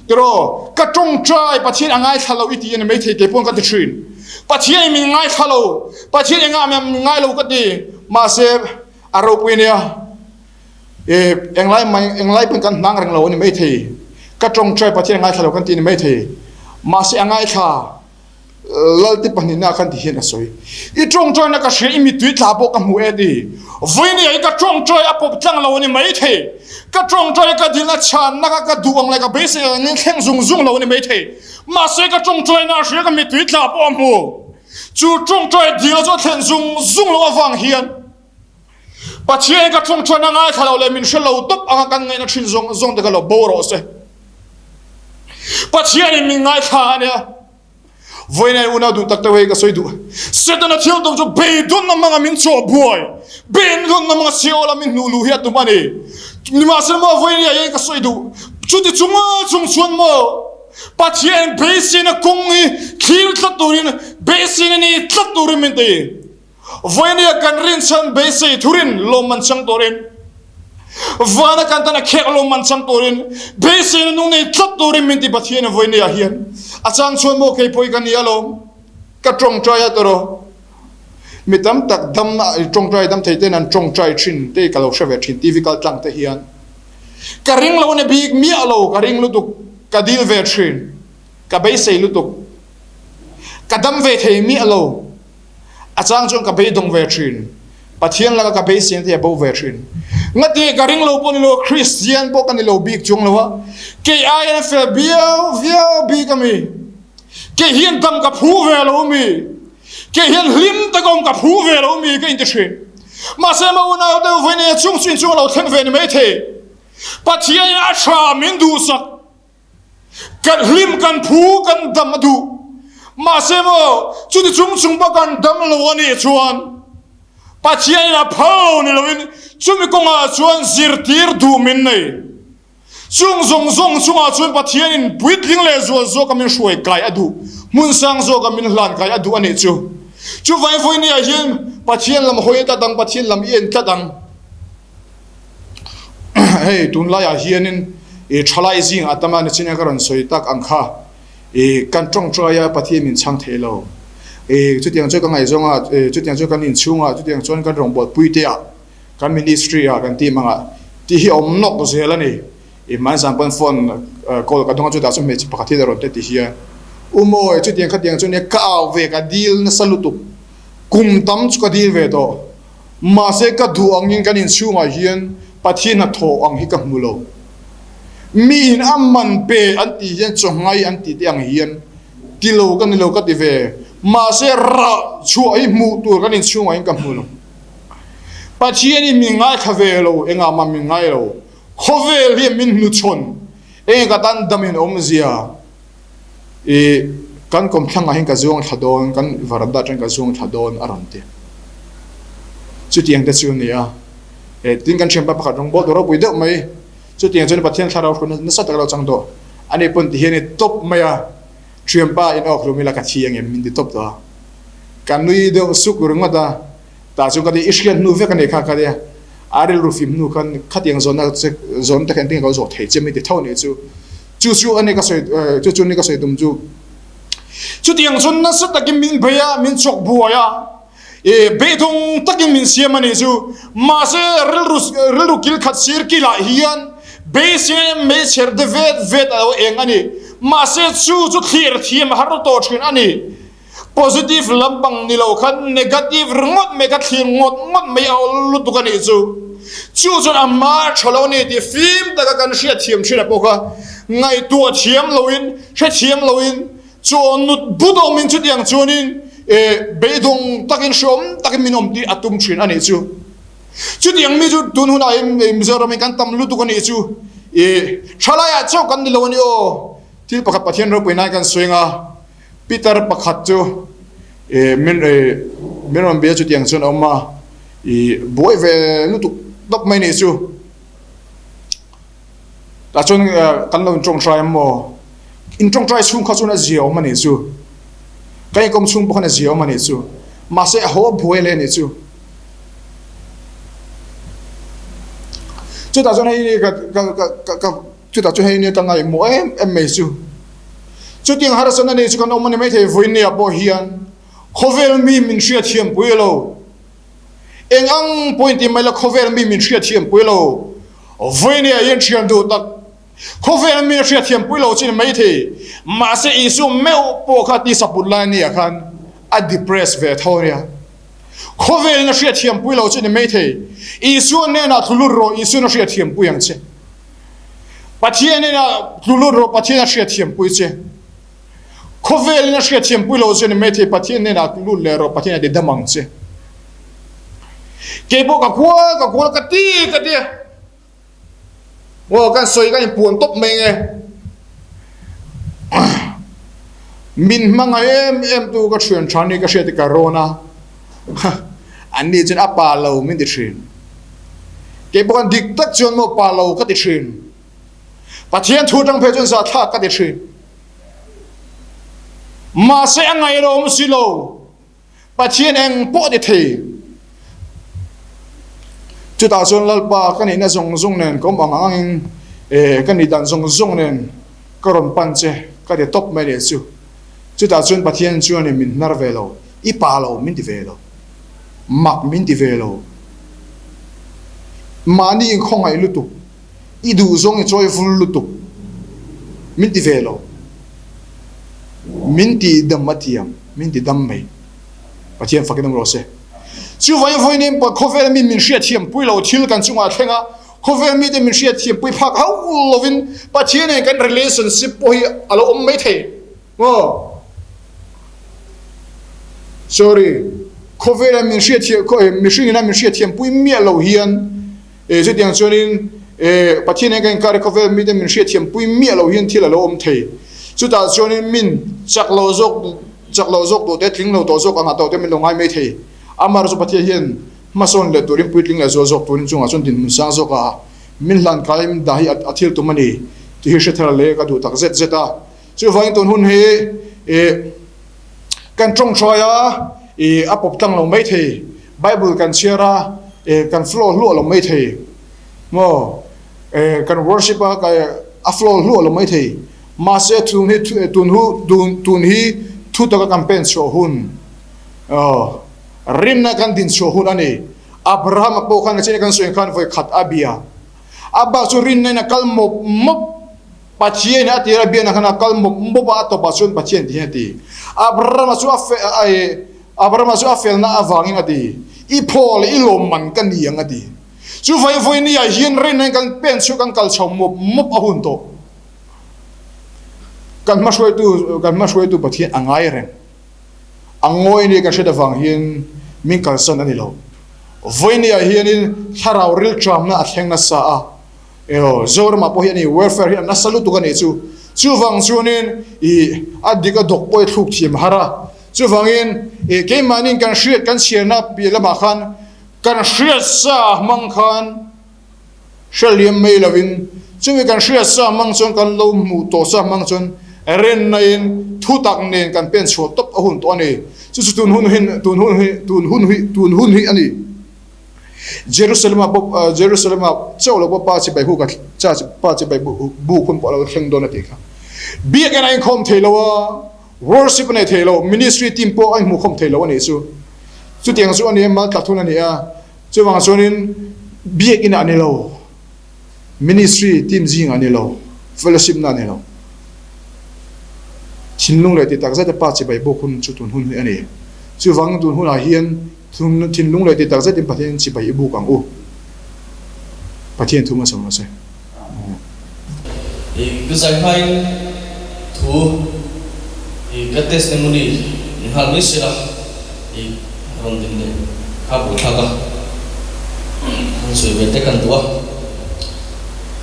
Tiraw, ka tawngtai Pathian a ngaithla lo i ti a ni maithei kei pawn ka ti thin. Pathian in min ngaithla lo, Pathian engah min ngai lo ka ti. Mahse, a ropui a nia. E, englai mai, englai pawn kan hnang reng lo a ni maithei. Ka tawngtai Pathian a ngaithla lo kan ti a ni maithei. Mahse, a ngaithla. Lalte pahnihna khan ti hian a sawi. I tawngtaina ka hria, i mittui tla pawh ka hmu e ti. Vawinia i ka tawngtai a pawp tlang lo a ni maithei. Ka tawngtai ka dilna chhanna kha ka duh ang leh ka beisei ang in thleng zung zung lo a ni maithei. Mahse ka tawngtaina a hria, ka mittui tla pawh a hmu. Chu ṭawngṭai dil chu a thlen zung zung loh avang hian Pathian ka ṭawngṭaina ngaithla lo leh min hre lo tawp anga kan ngaihna ṭhin zawng zawng te kha lo bo rawh se. Pathianin min ngaithla a nia. Vawiin unau duh tak deuh hei ka sawi duh. Setana thil tum chu beidawnna hmanga min chawh buai, beidawnna hmanga Seola min hnuh luh hi a tum a ni. Nimahsela maw vawiin ah hian ka sawi duh, chuti chunga chung chuan maw Pathian beiseina kawng hi thlir tlat turin, beiseina ni tlat turin min ti. Vawinia kan rinchhan beisei thurin lawmman chang turin, vana kan tan a khek lawmman chang turin, beiseina nung nei tlat turin min ti Pathian a vawinia hian a chang chuan maw kei pawi ka ni alawm, ka tawngtai a tawrh mi tam tak dam tawngtai dam thei ten an tawngtai thin te ka lo hre ve thin TV kal tlang te hian ka ring lo a ni bik miah lo ka ring lutuk ka dil ve thin ka beisei lutuk ka dam ve thei miah lo. A chang chuan ka beidawng ve thin. Pathian laka ka beisei te a bo ve thin. Ngati ka ring lo pawh ni lo, Kristian pawh ka ni lo bik chuang lo a. Kei aiin a fel viau viau bik a mi. Kei hian dam ka phu ve lo mi. Kei hian hlim taka awm ka phu ve lo mi ka inti thin. Mahse ma unau deuh vawiin chung chu inchung a lo thleng ve ni maithei. Pathianin a tha min duhsak. Kan hlim, kan phu, kan dam a duh. Mahse maw, chuti chung chung pawh kan dam lo a nih chuan Pathianin a phal lo ni loin chumi kawngah chuan zirtir duh min nei. Chung zawng zawng chungah chuan Pathianin puitling leh zual zawka min hruai kai a duh, hmun sang zawka min hlan kai a duh a nih chu. Chuvangin vawinia hian Pathian lam hawi tlat ang, Pathian lam i en tlat ang. Hei tunlaiah hianin i thalai zing a tam a nichina ka rawn sawi tak ang kha i kan tawngtai a Pathian min chhang thei lo i chutiang chu ka ngaihzawng a chutiang chu kan inchhung a chutiang chuan kan rawngbawlpui te ah kan ministry ah kan team anga tih hi a awm nawk zel a ni i hmanzan pawn phone call ka dawng a chutah chuan hmeichhe pakhat hi a rawn ti hian u mawi chutiang khatiang chu nia ka au ve ka dil nasa lutuk kum tam chu ka dil ve tawh. Mahse ka duh angin kan inchhungah hian Pathian hnathawh ang hi ka hmu lo. Miin a man pe an tih hian chawngai an tih te ang hian ti lo ka ni lo ka ti ve. Mahse rah chhuah hi hmuh tur kan inchhungah hian ka hmu lo. Pathianin min ngaithla ve lo, engah mah min ngai lo. Khawvel hian min hnuchhawn, enge ka tan damin awmzia. I kan kawmthlangah hian ka zuang thla dawn, kan varanda atangin ka zuang thla dawn a rawn ti. Chutiang te chu a ni a. E, tin kan thianpa pakhat rawng bawl tawh ropui deuh mai, chutiang chuan Pathian thlarau hruaina nasa tak lo chang tawh. Ani pawn ti hian i tawp mai a, thianpa in awk hlum ila ka thi ang em min ti tawp tawh a. Ka nui deuh suk ringawt a, tah chuan ka ti i hriat hnu vek a nih kha ka ti a, a rilru fim hnu khan khatiang zawnna che zawn te kha engtin nge ka lo zawh thei che min ti tho a nih chu. Chu chu a ni ka sawi chu chu a ni ka sawi tum chu. Chutiang chuan nasa takin min bei a, min chawk buai a, e beidawng takin min siam a nih chu. Mahse rilru rilru kil khat sir kilah hian beisei meichher de vet vet a lo eng a ni. Mahse chu chu thlir thiam a har tawh thin a ni. Positive lampang ni lo khan negative ringawt mai kha thlir ngawt ngawt mai a awl lutuk a nih chu. Chu chuan a hma tha lo a ni tih fim taka kan hriatthiam thin a pawh kha ngaihtuah thiam loin, hrethiam loin, chawnut but awmin chutiang chuanin beidawng takin hreawm takin min awm tih a tum thin a nih chu. Chutiang mi chu tun hunah hian Mizoramin kan tam lutuk a nih chu. Thalaiah chauh kan ni lo a ni aw. Thil pakhat Pathian ropui nan kan sawi ang a. Peter pakhat chu min min rawn bia chutiang chuan a awm a, i buai ve lutuk tawp mai nih chu. Tah chuan kan lo intawngtai ang maw? Intawngtai chhung kha chuan a zia awm a nih chu. Kan inkawm chhung pawh khan a zia awm a nih chu. Mahse a haw buai leh a nih chu. Chutah chuan hei ka ka ka Chutah chu hei nia ka ngaihmawh em em mai chu. Chutiang harsatna nei chu kan awm a ni maithei vawinia pawh hian khawvel mi min hriatthiam pui lo. Eng ang pawhin ti mai la khawvel mi min hriatthiam pui lo. Vawinia hian thian duh tak khawvel mi a hriatthiam pui lo chi ni maithei. Mahse Isua meuh pawh kha tisa put lai nia khan a depress ve tho nia. Khawvelin a hriatthiam pui lo chi ni maithei. Isua hnenah tlu lut rawh Isuan a hriatthiam pui ang che. Pathian ina tlu lut rawh Pathian a hriatthiam pui che. Khawvelin a hriatthiampui lo che ni maithei Pathian hnenah lut leh rawh Pathian a ti dam ang che. Keipawh ka kual ka kual ka ti ka ti a. Aw kan sawi kan inpuan tawp mai nge. Min hmangaih em em tu ka thian tha ni ka hriat hi ka rawn a. An ni chuan a pa lo min ti thin. Keipawh khan dik tak chuan maw pa lo ka ti thin. Pathian thu atang phei chuan zahthlak ka ti thin. Mahse a ngaihloh awm si lo. Pathian eng pawh ti thei. Chutah chuan Lalpa ka nihna zawng zawng nen ka awm ang angin eh ka nih dan zawng zawng nen ka rawn pan che ka ti tawp mai leh chu. Chutah chuan Pathian chuanin min hnar ve lo, i pa lo min ti ve lo, mak min ti ve lo. Mahni inkhawngaih lutuk. I duh zawng i chawi vul lutuk. Min ti ve lo. Min ti dam a tiang. Min ti dam mai. Pathian fakin awm rawh se. Chuvangin vawiin khawvel mi min hriatthiampui lo thil kan chungah a thleng a, khawvel mite min hriatthiampui phak hauh lovin Pathian nen kan relationship pawh hi a lo awm mai thei. Aw. Sorry. Khawvela min hriatthiam, mihring ina min hriatthiampui miah lo hian E chutiang chuanin e Pathian hian ka inkar i khawvel mite min hriatthiampui miah lo hian thil a lo awm thei. Chutah chuanin min chak lo zawk chak lo zawk tawh te, tling lo tawh zawk angah tawh te min lo ngai mai thei. Amar chu Pathian hian hmasawn leh turin puitling leh zual zawk turin chungah chuan dinhmun sang zawk a min hlan kai min dah hi a thil tum a ni tih hi hre thar leh ka duh tak zet zet a. Chuvangin tun hun hi e kan tawngtawi a, e a pawp tlang lo mai thei. Bible kan chhiar a, e kan flow hluah lo mai thei maw? E kan worship a, a flow hluah lo mai thei. Mahse tun hi tun hu tun tun hi thu taka kan pen chhuah hun aw rinna kan din chhuah hun a ni. Abraham-a pawh khan nachina kan sawi ang khan vawi khat a bia. A bak chu rinna in a kal mawp mawp. Pathian a tir a biakna khan a kal mawp mawp a, a tawpah chuan Pathian ti hian a ti. Abraham-a chu a fe a e Abraham-a chu a felna avangin a ti, I phaw leh i lawmman ka ni ang a ti. Chu vai vawi ni ah hian rinna in kan pen chhuah kan kal chho mawp mawp a hun tawh. Kan hmahruaitu kan hmahruaitu Pathian a ngai reng. A ngawi ni kan hriat avang hian min kalsan a ni lo. Vawi ni ah hianin thlarau rilṭamna a thleng nasa a. Eo, Zoramah pawh hian i welfare hi a nasa lutuk a nih chu. Chuvang chuanin i a dik a dawk pawh i thluk thiam har a. Chuvangin i keimahnin kan hriat kan chhiarna piah lamah khan kan hriat sa hmang khan hre liam mai lovin chumi kan hriat sa hmang chuan kan lo hmuh tawh sa hmang chuan rinna-in thutak nen kan pen chhuah tawp a hun tawh a ni. Chu chu tun hun hi tun hun hi tun hun hi tun hun hi a ni. Jerusalem-ah pawh Jerusalem-ah chauh lo pawh Pa chibai hu ka cha Pa chibai buk hun pawh a lo thleng dawn a tih kha. Biakinn a inkhawm thei lo a, worship a nei thei lo, ministry team pawh a inhmuhkhawm thei lo a nih chu. Chutiang chu a ni a, mal tla thun a ni a. Chuvang chuanin biakinn ah a ni lo, ministry team zingah a ni lo, fellowship na a ni lo. Thinlung leh ti takzet a Pa chibai buk hun chu tun hun hi a ni. Chuvang tun hunah hian Thinlung leh ti tak zetin Pathian chibai i buk ang u. Pathian thu hmasa rawh se. I ka zai hmain thu i ka testimony ni nghal mai sela i rawn din leh kha buai thlak a, han sawi ve te kan duh a.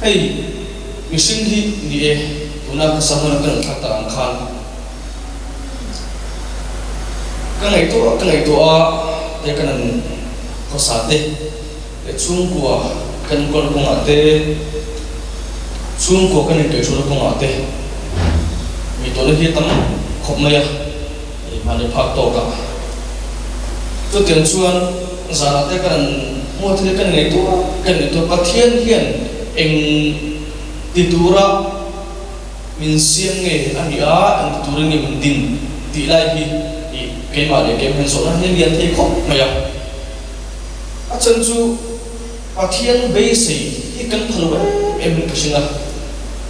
Hei mihring hi ni e, tuna ka sermon a ka rawn thlak tak ang khan. Ka ngaihtuah ka ngaihtuah a te ka nan khawsa te leh chhungkua kan enkawl kawngah te, chhungkua kan inkaihhruaina kawngah te ngaihtuahna hi a tam khawp mai a, mahni phak tawkah. Chutiang chuan zanah te ka nan hmuh thil kan ngaihtuah kan ngaihtuah Pathian hian eng ti tura Min siam nge a nih a, eng ti turin nge min din tih lai hi ih keimah leh keimah hian zawhna hi a lian thei khawp mai a. A chan chu Pathian beisei hi kan pha lo em em in ka hring a,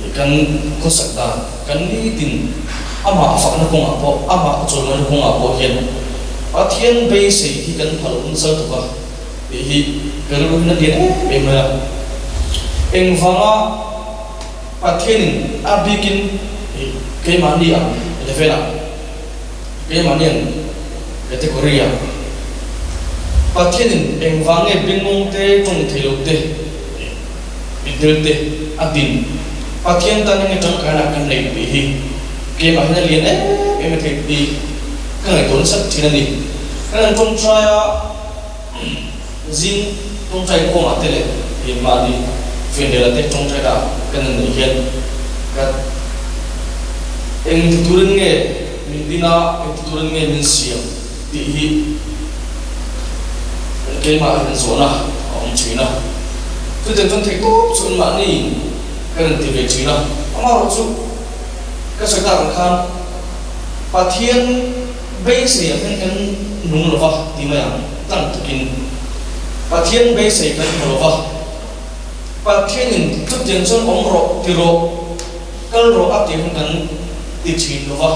ih kan khawsak dan, kan nitin amah fakna kawngah pawh, amah chawlmawina kawngah pawh hian Pathian beisei hi kan pha lo nasa lutuk a tih hi ka rilru hian a lian em em mai a. Engvanga. Pathianin a bikin keimahni ang level-ah. Keimahni ang category ah Pathianin engvang nge bengngawng te, tawng thei lo te, mitdel te a din? Pathian tan enge tangkaina kan neih tih hi keimah hian a lian em em a theih tih ka ngaihtuah nasa thin a ni. Kan han tawngtai a, zing tawngtai kawngah te leh mahni fianrialah te tawngtaina kan han neih hian ka eng ti turin nge Min din a, engti turin nge min siam tih hi keimah hian zawhna a awm thin a. Chutiang chuan theihtawp chu anmahni kan inti ve thin a. Amaherawhchu ka sawi tak ang khan Pathian beisei ah hian kan nung lo va ti mai ang, tlang takin Pathian beisei kan hmu lo va, Pathianin chutiang chuan awm rawh ti rawh, Kal rawh a tih hun kan ti thin lo va,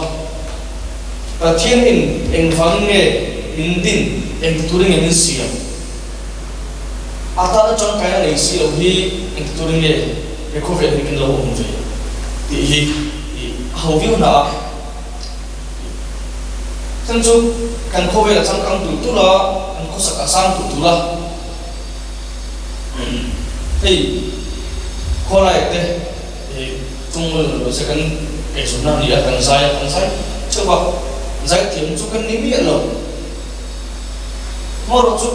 Pathianin engvangin nge min din, engti turin nge min siam? A tana tangkaina nei si lo hi engti turin nge he khawvel hi kan lo awm ve tih hi a ho viau hna a. Chhan chu kan khawvel a changkang tulh tulh a, kan khawsak a sang tulh tulh a. Hei khawlai te. Hei chungmul lo se kan eizawnna a ni a, kan zai a, kan zai theuh a, zai thiam chu kan ni miah lo. Hmarawh chu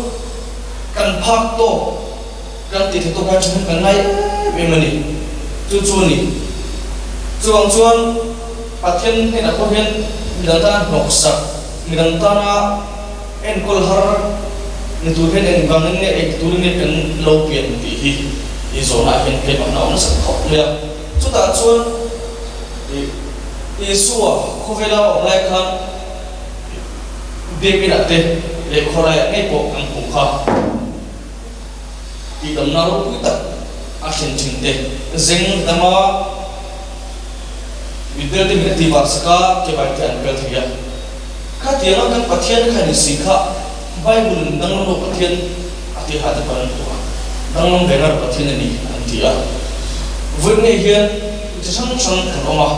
kan phak tawk, kan ti tha tawk hian thahnem kan ngai em em a ni. Chu chu a ni. Chuvang chuan Pathian hnenah pawh hian midang tana hnawksak, midang tana enkawl har ni tur hian engvangin nge ei turin nge kan lo pian tih hi i zawnah hian keimahna awm nasa khawp mai a. Chutah chuan Isua khawvela a awm lai khan biakinah te leh khawlaiah ngei pawh kan hmuh kha tihdamna ropui tak a thlen thin te zeng dama mitdel te min a ti varsak a, kebai te an kal thei a. Khatianga kan Pathian kha ni si kha Bible in danglam lo Pathian a ti ha te pawn an hmu a, danglam ve ngar Pathian a ni an ti a. Vawi ngei hian chi hrang hrang kan awm a,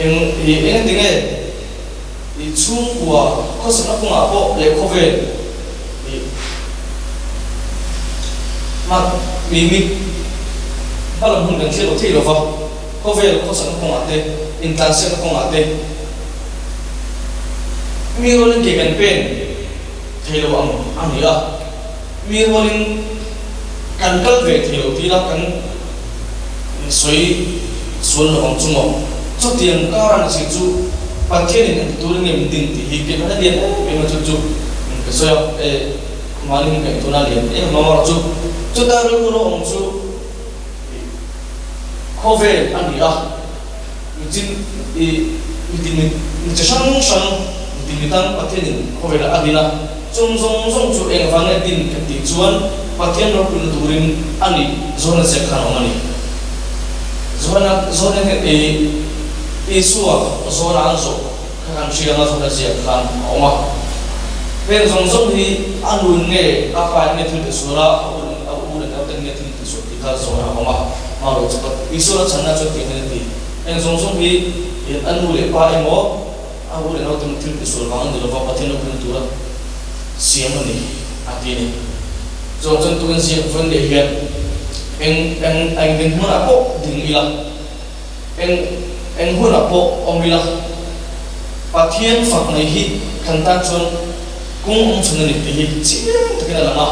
eng i eng ati nge i chhungkua khawsakna kawngah pawh leh khawvel i hma mi mi hmalam hun kan thlir lo thei lo va, khawvel khawsakna kawngah te intlansiakna kawngah te, Mi rualin ke kan pen thei lo ang a ni a, mi rualin kan kal ve thei lo tih la kan sawi sual lo ang chu maw? Chutiang kar a ni si chu Pathianin engti turin nge min din tih hi keimah hian lian em em a chu chu ka sawi a, e mahni ka intuna lian em em amaherawhchu chuta rilru lo awm chu khawvel a ni a. Mitin i mitin mi mi chi hrang hrang mitin mi tan Pathianin khawvelah a din a, chung zawng zawng chu engvang nge din kan tih chuan Pathian ropuina turin a nih Johana ziak khan a awm a ni. Johana Johana hian i Isua Johana an zawh kha kan hria anga Johana ziak khan a awm a. Heng zawng zawng hi a nun nge a pa in nge thil tisual a, a u a u leh naute nge thil tisual tih kha Johana a awm a. Hmangaih chu Isua a chhanna chuan tih hian a ti, Heng zawng zawng hi a nu leh pa emaw, a u leh naute emaw thil tihsual vang a ni lova, Pathian lo phun tura siam a ni, a ti a ni. Chuvang chuan tukin ziak vawn leh hian eng eng eng dinhmunah pawh ding ila, eng eng hunah pawh awm ila, Pathian fak mai hi kan tan chuan kawng awm chhun a ni tih hi chiang takin a lang a.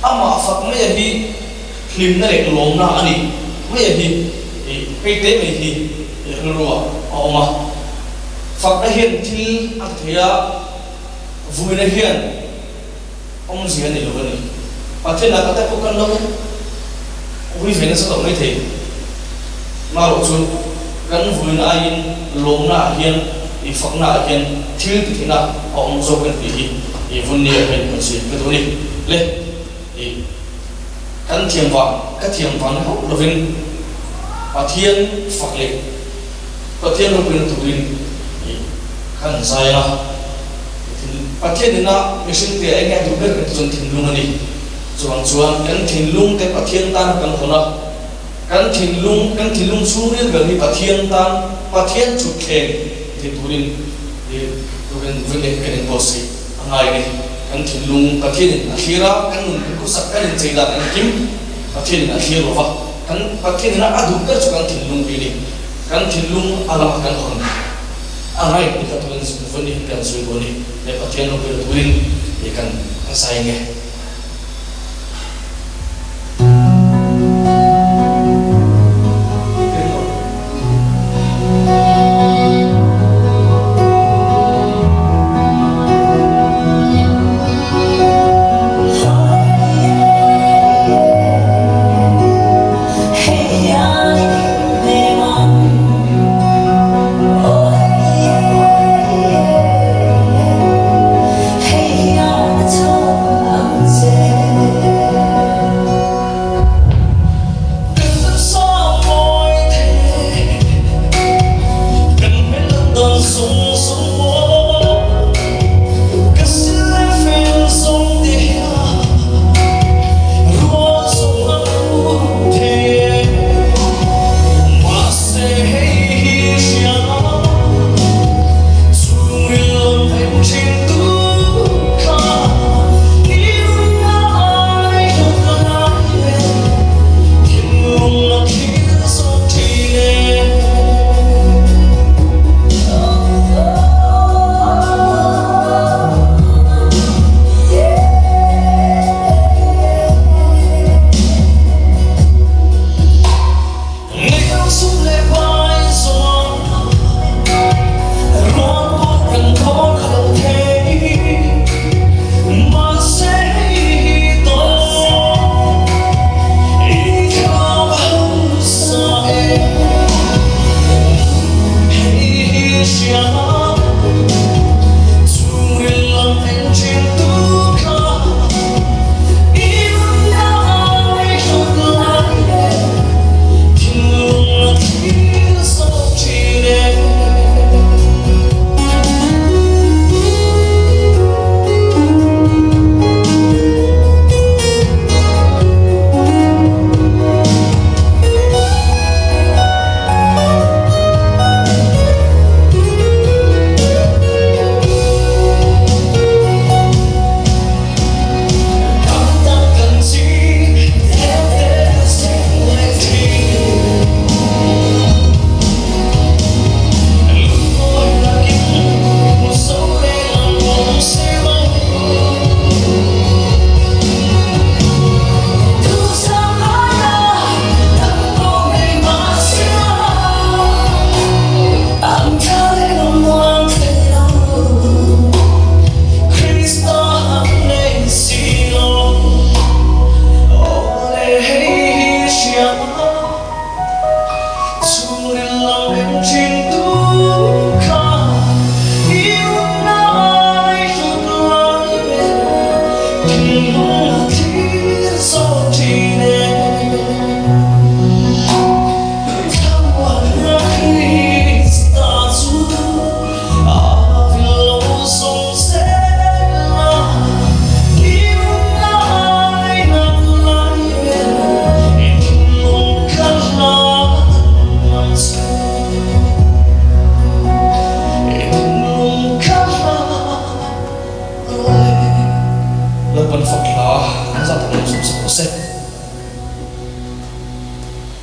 Amah fak maia hi Hlimna leh lawmna a ni mai a hi hei te mai hi rilru ah a awm a. Fakna hian thil a ti thei a, vuina hian awmzia a nei lo a ni. Pathian ah ka te pawh kan lo vui ve nasa tawh mai thei. Marawh chu kan vuina aiin lawmna ah hian i fakna ah hian thil ti theihna a awm zawk a ni tih hi i vunni ah hian kan sawi ka duh a ni. Le. I kan thiam vang, ka thiam vang ni hauh lovin Pathian fak leh Pathian ropuina turin i kan zai a. Pathian ina mihring te eng nge a duh ber kan ti chuan thinlung a ni. Chuvang chuan kan thinlung te Pathian tan kan hawn a, kan thinlung, kan thinlung chhungril ber hi Pathian tan, Pathian thutthleng thei turin i turin vawiin kan inbuatsaih a ngai a ni. Kan thinlung Pathianin a thlir a, kan nun kan khawsak kan inchei dan engkim Pathianin a thlir lo va, kan Pathianin a duh ber chu kan thinlung hi a ni. Kan thinlung a lama kan hawn a ngai tih kha turin vawiin kan sawi duh a ni. He Pathian ropui la turin kan zai nge.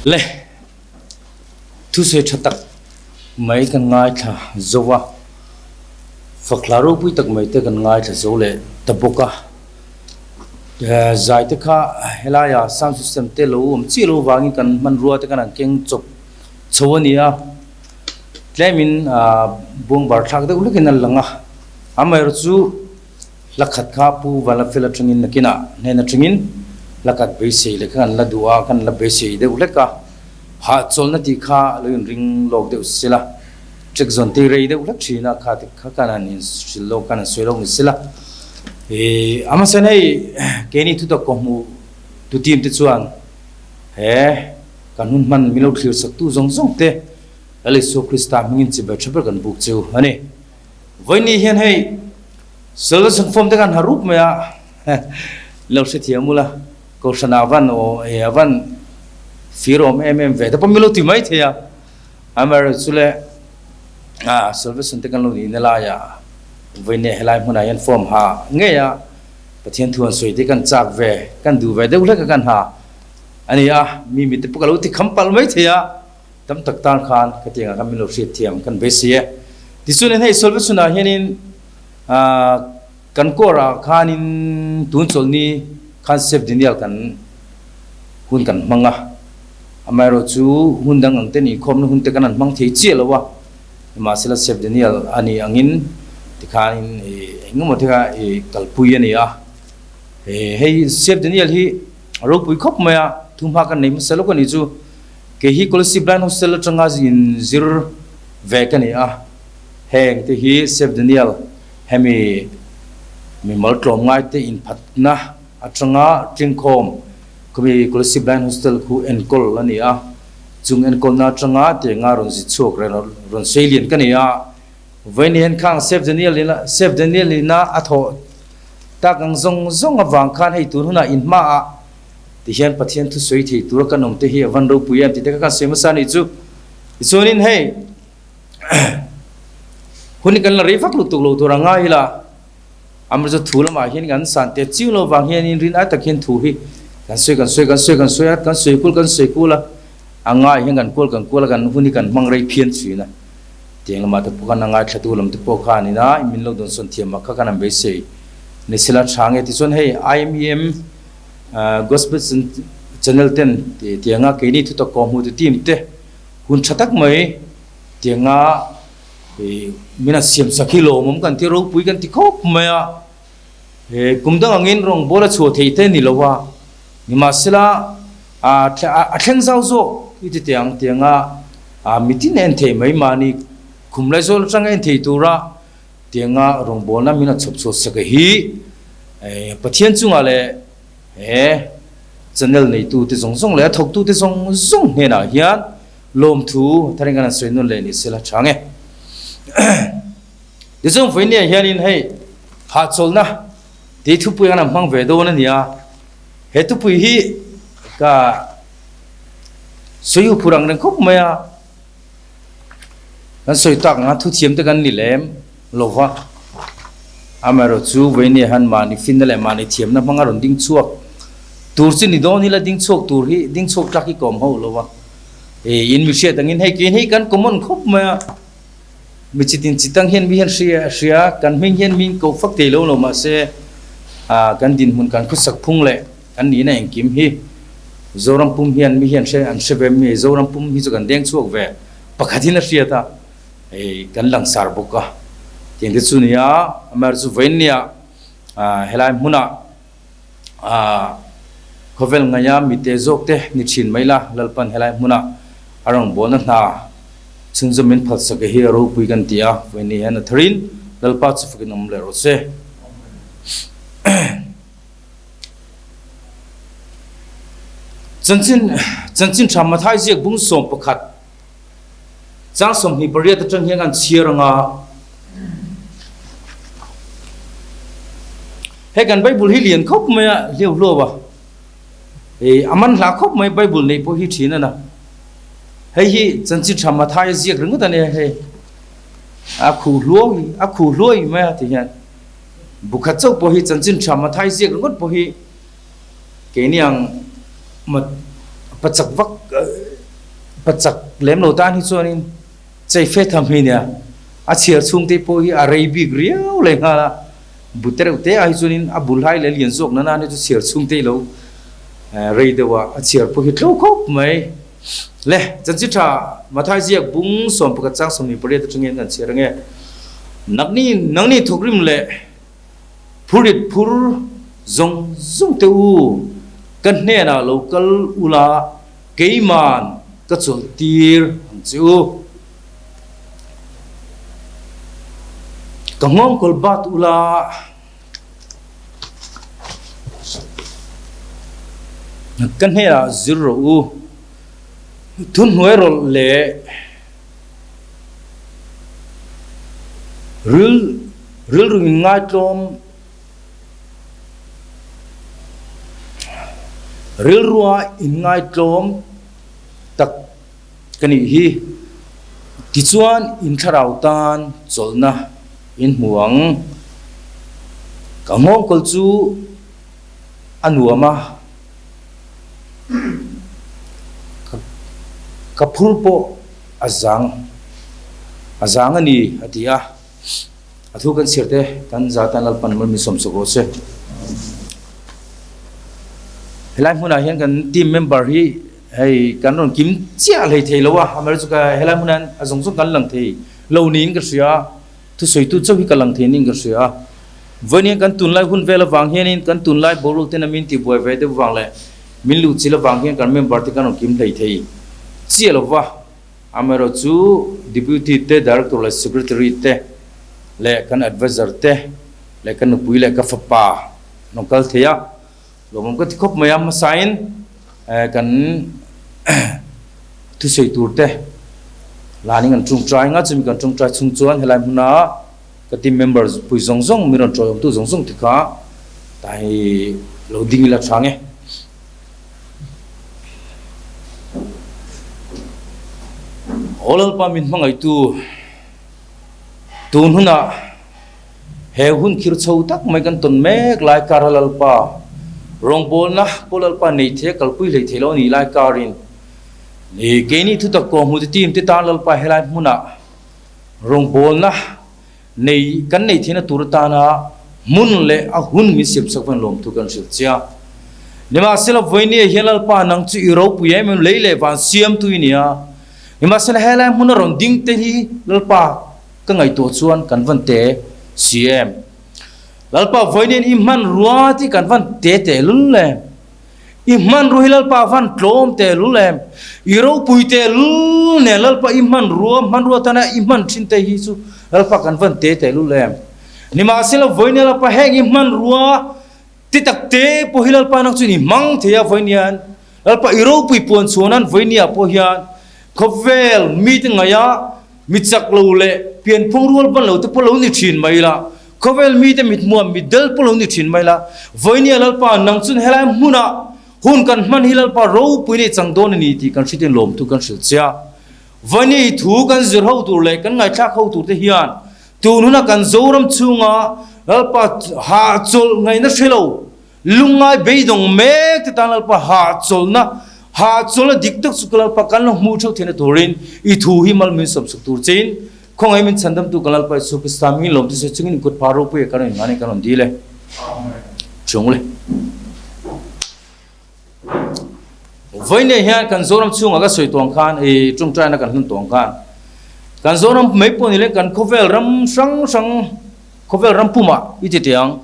Le, thusawi tha tak mai kan ngaithla zo a, fakhla ropui tak mai te kan ngaithla zo leh ta bawk a. Zai te kha helaia sound system te lo awm chiah lo vangin kan hmanrua te kan han keng chawp chho a ni a, tlemin buangbar thlak deuh hlekin a lang a, amaherawhchu Hla khat kha Pu Vanlafel atangin nakinah hnen atangin hla khat beisei leh kha kan la duh a, kan la beisei deuh hlek a, hahchawlhna tih kha a lo inring lawk deuh sela, check zawn te rei deuh hlek thin a, kha te kha kan han inhrilh lawk, kan han sawi lawk ni sela. Ih, amasen hei keini thutak kawhhmuh tu team te chuan he kan hun hman min lo thlir sak tu zawng zawng te Lal Isua Krista hmingin chibai tha ber kan buk chu a ni. Vawiini hian hei Salvation form te khan ha rup mai a, lo hrethiam ula, Kohhran ah van aw he a van fir awm em em ve te pawh min lo ti mai thei a, amaherawhchu le Salvation te kan lo nih na lai ah Vawiin helai hmunah hian form ha ngei a, Pathian thu an sawi te kan chak ve, kan duh ve deuh hlek a kan ha a ni a, mi mite pawh ka lo ti kham palh mai thei a, tam tak tan khan ka tiangah khan min lo hriat thiam kan beisei e. Tichuanin hei Solve chhunah hianin kan kawrah khanin tun chawlhni khan Save Daniel kan hun kan hmang a, amaherawhchu hun dang ang ten inkhawmna hun te kan han hmang thei chiah lo a. Nimahsela Chef Daniel a nih angin tikhanin engemaw te kha i kalpui a ni a. Hei Chef Daniel hi a ropui khawp mai a, thu hma kan nei hmasa lawk a nih chu. Kei hi Kolasib Blind Hostel atanga inzir ve ka ni a, heng te hi Chef Daniel hemi mimal tlawmngai te inphatna atanga tlingkhawm khawmi Kolasib Blind Hostel khu enkawl a ni a. Chung enkawlna atanga tianga rawn zi chhuak reng rawn sei lian ka nei a, vawiin hian khang Chef Daniel ina Chef Daniel ina a thawh tak ang zawng zawng avang khan hei tun hunah in hmaah ti hian Pathian thu sawi thei tura kan awm te hi a van ropui em tih te kha kan sawi hmasa a nih chu. Tichuanin hei hun hi kan la rei vak lutuk lo tur a ngai ila. Amah chu thu lamah hian kan san teh chiu lo vang hianin rin ai tak hian thu hi kan sawi kan sawi kan sawi kan sawi a, kan sawi kual kan sawi kual a, a ngai hian kan kual kan kual a, kan hun hi kan hmang rei phian thin a. Tiang lamah te pawh khan a ngaithlatu lam te pawh khan ina min lo dawn sawn thiam ah kha kan han beisei ni sela tha nge tichuan hei IMEM Gospel Channel ten tianga keini thutak kawh hmutu team te hun tha tak mai tianga Min a siam sak hi lawmawm kan ti ropui kan ti khawp mai a, kum dang angin rawngbâwl a chhuah theih te ni lo a, nimahsela a thleng zau zawk i ti teh ang tianga mitin a en thei mai mahni khum laizawl atanga en thei tura tianga rawngbâwlna min a chhawp chhuah sak hi Pathian chungah leh he channel neitute zawng zawng leh a thawktute zawng zawng hnenah hian Lawmthu tharin kan han sawi nun leh ni sela tha nge. Tichuan vawinia hianin hei hahchawlhna tih thupui an han hmang ve dawn a ni a, he thupui hi ka sawi huphur ang reng khawp mai a, kan sawi tak anga thuthiam te kan ni lem lo va. Amaherawh chu vawinia hian mahni finna leh mahni thiamna hmanga rawn ding chhuak tur chu ni dawn ila ding chhuak tur hi ding chhuak tlak hi ka awm hauh lo va. Hei in mi hriat angin hei kein hei kan common khawp mai a, mi chitin chitang hian mi hian hria hria kan hming hian min ko fak thei lo lo mahse ah kan dinhmun kan khawsak phung leh kan nihna engkim hi Zoram pum hian mi hian hre an hre ve mi Zoram pum hi chu kan deng chhuak ve pakhat in a hriat a hei kan langsar bawk a tiang te chu nia amaherawhchu chu vawiin nia ah helai hmunah Ah, khawvel ngaia mite zawk te ni thin mai la, Lalpan helai hmuna a rawngbawlna hna chhunzawm min phalsak hi a ropui kan ti a, vawiin ni hian a tharin Lalpa chu fakin awm leh rawh se. Chanchin Chanchin Tha Mathai ziak bung 11 Chang 28 atang hian an chhiar anga hei kan Bible hi lian khawp mai a hleuh hluau a hei a man hla khawp mai Bible neih pawh hi thin a na hei hi chanchin tha Mathai a ziak ringawt a nia hei a khuh hluau a khuh hluai mai a ti hian bukhat chauh pawh hi chanchin tha Mathai ziak ringawt pawh hi Keini ang pachak vak pachak lem lo tan hi chuanin chei fe tham hi nia a chhiar chhung te pawh hi a rei bik riau leh nghal a bu te reuh te ah hi chuanin a bul hai leh lian zawk nana hi chu chhiar chhung te lo rei deuh a a chhiar pawh hi tlo khawp mai le chanchin tha Mathai ziak bung 11 chang 28 atangin kan chhiar ange nakni nangni thawkrim leh Phurit phur zawng zawng te u, ka hnenah lo kal ula keiman ka chawlh tir ang che u. Ka nghawngkawl bat ula ka hnenah zir rawh u, thuhnuai rawlh leh Ril rilru in ngaitlawm Rilrua in ngaitlawm tak ka nih hi. Tichuan in thlarau tan chawlhna In hmu ang. Ka nghawngkawl chu a nuam a, ka phur pawh a zang a zang a ni, a ti a. A thu kan chhiar te kan za tan Lalpan mal min sawmsawk rawh se. Helai hmunah hian kan team member hi hei kan rawn kim chiah hlei thei lo a, amaherawhchu ka helai hmunah hian a zawng zawng kan lang thei lo niin ka hria a, thusawitu chauh hi ka lang thei niin ka hria a. Vawiin kan tunlai hun vel avang hianin kan tunlai boruak ten a min tihbuai ve deuh vang leh min luhchilh avang hian kan member te kan rawn kim hlei thei chiah lo va. Amaherawhchu Deputy te, Director leh Secretary te leh kan Advisor te leh ka nupui leh ka fapa an rawn kal thei a, lawmawm ka ti khawp mai a, hmasain kan thusawi tur te lanin kan tawngtai nga, chumi kan tawngtai chhung chuan helai hmuna ka team member pui zawng zawng min rawn tawiawmtu zawng zawng te kha tah hi lo ding ila tha nge. Aw Lalpa min hmangaihtu, tun hunah he hun khir chho tak mai kan tawn mek lai kara Lalpa rawngbawlna pawh Lalpa nei thei a kalpui hlei thei lo a nih lai karin keini thutak kawng hmute team te tan Lalpa helai hmunah rawngbawlna Nei, kan nei theihna tur atana hmun leh a hun min siamsak vain lawmthu kan hrilh che a. Nimahsela, vawinia hian Lalpa nang chu i ropui em em lei leh van siamtu i ni a. Nimahsela, helai hmuna rawn ding te hi Lalpa ka ngaihtuah chuan kan van te si em. Lalpa, vawinia i hmanrua te hi kan van te tehlul em. I hmanrua hi Lalpa a van tlawm tehlul em? I ropui tehlul nen Lalpa i hmanrua, hmanrua tana i hman thin te hi chu Lalpa kan van te tehlul em? Nimahsela vawinia Lalpa heng i hmanrua ti tak te pawh hi Lalpa nang chuan i hmang thei a vawinia Lalpa i ropui puan chhuan nan vawinia pawh hian khawvel mite ngaia Mi chak lo leh pianphung rual ban lo te pawh lo ni thin mai la, khawvel mite mithmuam mitdel pawh lo ni thin mai la, Vawinia Lalpa nang chun helai hmunah hun kan hman hi Lalpa ropui nei chang dawn a ni tih kan hritin lawmthu kan hrilh che a. Vawinia i thu kan zir ho tur leh kan ngaithlak ho tur te hian tun huna kan Zoram chhunga Lalpa hahchawlh ngaihna hre lo, Lungngai beidawng mek te tan Lalpa hahchawlhna, hahchawlhna dik tak chu ka Lalpa kan lo hmuh theuh theihna turin i thu hi mal min sawmsak tur chein khawngaih min chhandamtu kan Lalpa Isu Krista hmingin lawm te chungin in kut phar ropui ah kan rawn inngah nen kan rawn dil e. Chung le. Vawiin hian kan Zoram chhungah ka sawi tuang khan i tawngtaina kan hlun tuang khan kan Zoram mai pawh ni leh kan khawvel ram hrang hrang khawvel ram pumah i ti teh ang.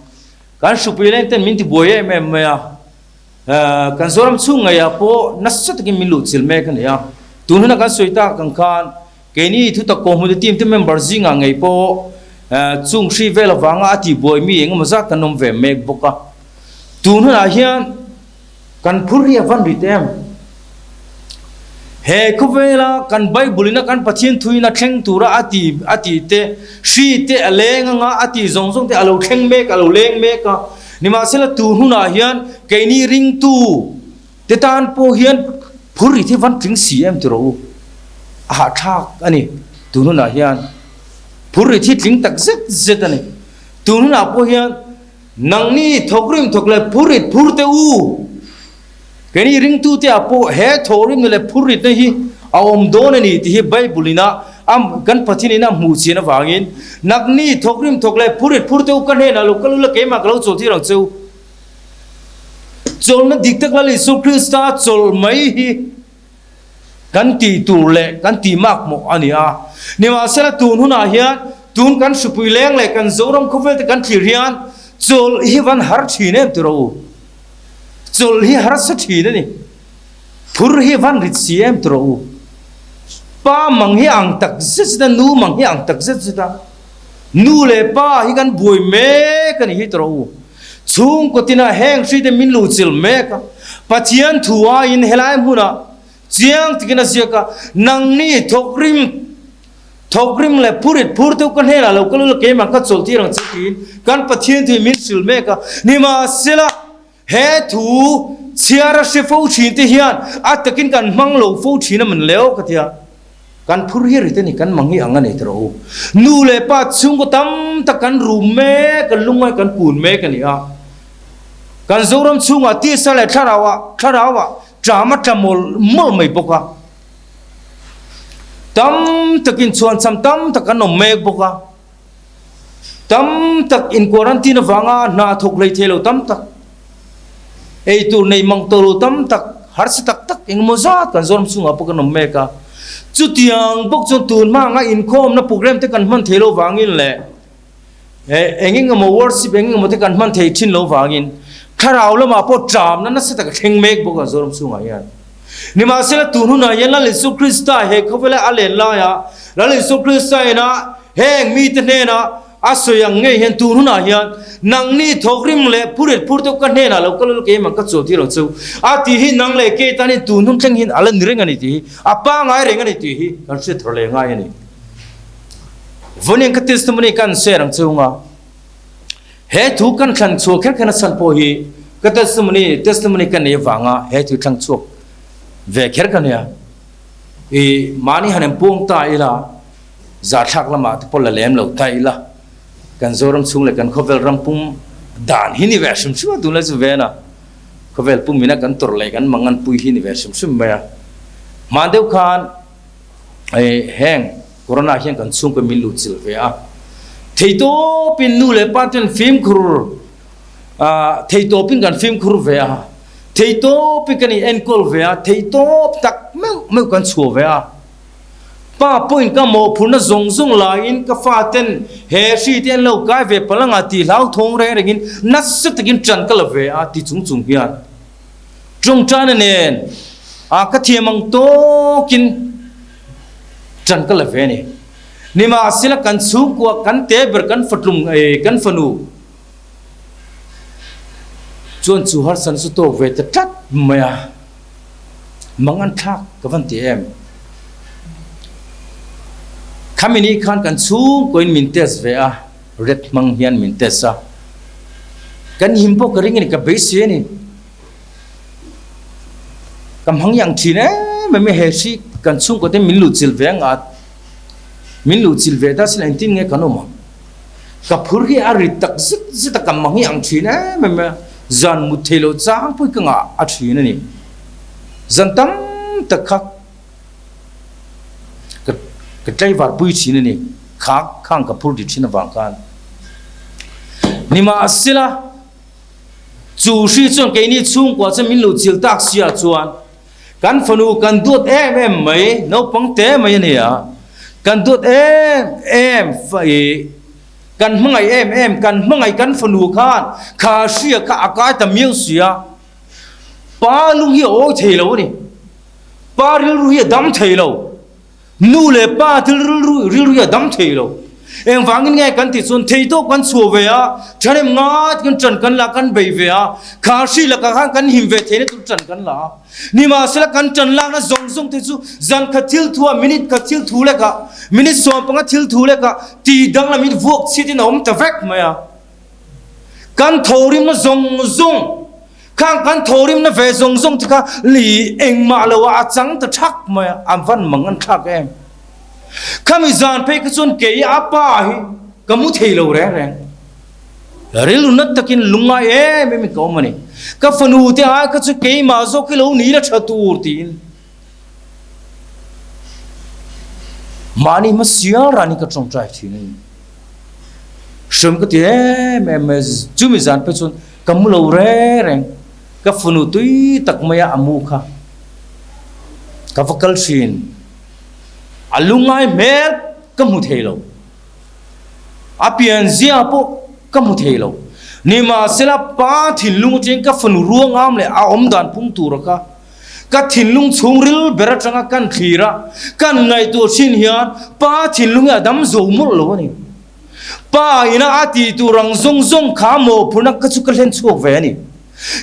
Kan hrupui leng ten min ti buai em em mai a, kan Zoram chhung ngeiah pawh nasa takin min luh chil mek a ni a. Tun huna kan sawi tak ang khan keini thutak kawhhmute team te member zingah ngei pawh chung hri vel avanga a tihbuai mi engemaw zat kan awm ve mek bawk a. Tun hunah hian Kan phur hi a van rit em? He khawvela kan Bible ina kan Pathian thuin a thleng tura a ti a tih te, hri te a leng anga a tih zawng zawng te a lo thleng mek a lo leng mek a. Nimahsela tu hnunah hian keini ringtu te tan pawh hian phur rit hi van tling si em ti rawh u. A hahthlak a ni tun hunah hian. Phur rit hi tling tak zet zet a ni. Tun hunah pawh hian Nangni thawkrim thawk leh phurrit phur teh u. Keini ringtute ah pawh he thawhrimna leh phurritna hi a awm dawn a ni tih hi Bible in a kan Pathian in a hmuh chian avangin nangni thawkrim thawk leh phurrit phur teh u ka hnenah lo kal ula keimah ka lo chawl tir ang che u. Chawlhna dik tak Lal Isua Krista chawlh mai hi Kan tih tur leh kan tih mak mawh a ni a. Nimahsela tun hunah hian tun kan hrupui leng leh kan Zoram khawvel te kan thlir hian chawlh hi van har thin em tiraw u? Chawlh hi harsa thin a ni. Phur hi van rit si em tiraw u? Pa mang hi ang tak zet zet a, nu mang hi ang tak zet zet a. Nu leh pa hi kan buai mek a ni hi tiraw u? Chhungkaw tinah heng hri te min luhchilh mek a, Pathian thu aiin helai hmunah chiang takin a ziak a, Nangni thawkrim thawkrim leh phurit phur deuh ka hnenah lo kal ula keimah ka chawlh tir ang che tiin kan Pathian thu hi min hrilh mek a. Nimahsela, he thu chhiar a hre fo thin te hian a takin kan hmang lo fo thin a man leo ka ti a. Kan phur hi rit a ni, kan mangi ang a nei ta rawh u. Nu leh pa chhungkaw tam tak kan rum mek, kan lungngai kan kun mek a ni a. Kan Zoram chhungah tisa leh thlarauah thlarauah ṭam a tla mawlh mawlh mai bawk a. Tam takin chhuancham tam tak kan awm mek bawk a. Tam tak in quarantine avanga hna thawk hlei thei lo tam tak, ei tur nei mang tawh lo tam tak, harsa tak tak engemaw zat kan Zoram chhungah pawh kan awm mek a. Chutiang bawk chuan tun hma anga inkhawmna program te kan hman thei lo vangin leh eng engemaw worship eng engemaw te kan hman thei thin lo vangin thlarau lamah pawh ṭamna nasa tak a thleng mek bawk a Zoram chhungah hian. Nimahsela tun hunah hian Lal Isu Krista he khawvela a len laia Lal Isu Krista ina Heng mite hnena a sawi ang ngei hian tun hunah hian nangni thawkrim leh phuret phur deuh ka hnenah lo kal ula keimah ka chawl tir ang cheu a tih hi nang leh kei tanin tun hun thleng hian a la ni reng a ni tih hi a pangai reng a ni tih hi kan hriat thar leh ngai a ni. Vawiin ka testimony kan share ang cheu nga he thu kan thlan chhuak kher kher na chhan pawh hi ka testimony testimony ka nei avanga he thu thlang chhuak ve kher ka nia i mahni han inpuang ta ila. Zahthlak lamah te pawh la lem lo ta ila, kan Zoram chhung leh kan khawvel ram pum dan hi ni ve hrim hrim a, tunlai chu ven a, khawvel pum ina kan tawrh leh kan mangan pui hi ni ve hrim hrim mai a. Hman deuh khan heng corona hian kan chhungkaw min luh chilh ve a, theitawpin nu leh pa ten fimkhur theitawpin kan fimkhur ve a, theitawpin kan in enkawl ve a, theitawp tak meuh meuh kan chhuah ve a. Pa pawhin ka mawhphurhna zawng zawng laiin ka faten he hri te an lo kai ve palh anga tih hlauthawng reng rengin nasa takin ṭan ka la ve a ti chung chung hian ṭawngṭaina nen a ka thiam ang tawkin ṭan ka la ve a ni. Nimahsela kan chhungkua kan te ber kan fatlum kan fanu chuan chu harsatna chu tawk ve ta tlat mai a. Mang an thlak ka van ti em? Khami ni khan kan chhungkaw in min test ve a, red hmang hian min test a. Kan him pawh ka ring a ni, ka beisei a ni. Ka hmang yang thin em em he hri kan chhungkaw te min luhchilh ve anga, min luhchilh ve ta sin engtin nge kan awm ang? Ka phur hi a rit tak zet zet a, ka mang hi ang thin em em a, zan mut thei lo chang pawh hi ka ngah a thin a ni. Zan tam tak kha ka ka tlaivar pui thin a ni, kha khang ka phur ti thin avang khan. Nimahsela, chu hri chuan keini chhungkua chu min lo chil tak sia chuan, Kan fanu kan duat em em mai, naupang te mai a ni a, kan duat em em i kan hmangaih em em, kan hmangaih kan fanu khan kha hria kha a kai ta miau si a, pa lung hi a awi thei lo a ni, pa rilru hi a dam thei lo. Nu leh pa thil rilru rilru hi a dam thei lo. Engvangin nge kan tih chuan theitawp kan chhuah ve a, ṭhahnem ngai takin ṭan kan la kan bei ve a, kha hri lakah khan kan him ve theihna tur ṭan kan la a. Nimahsela kan ṭan lakna zawng zawng te chu zan khat thil thu ah, minute khat thil thu lekah, minute 15 thil thu lekah tih danglamin vuak chhiatin a awm ta vek mai a. Kan thawhrimna zawng zawng Khang kan thawhrimna ve zawng zawng te kha li engmah lo ah a chang ta thak mai a, a van mang an thlak em. Khami zan phei kha chuan kei a pa hi ka mu thei lo reng reng. Rilru nat takin lungngai em em in ka awm a ni. Ka fanu te ai kha chu keimah zawk hi lo ni la tha tur tiin mahni hma sial ranin ka tawngtai thin a ni. Hriam ka ti em em mai, chumi zan phei chuan ka mu lo reng reng, ka fanu tui tak maia a mu kha ka va kal thin, a lungngai hmel ka hmu thei lo, a pian zia pawh ka hmu thei lo, nimahsela pa thinlung atangin ka fanu ruangam leh a awm dan phung tura kha Ka thinlung chhungril ber atanga kan thlir a, kan ngaihtuah thin hian pa thinlung hi a dam zo mawlh lo a ni. Pa ina a tih tur ang zawng zawng kha mawhphurhna ka chu ka hlen chhuak ve a ni.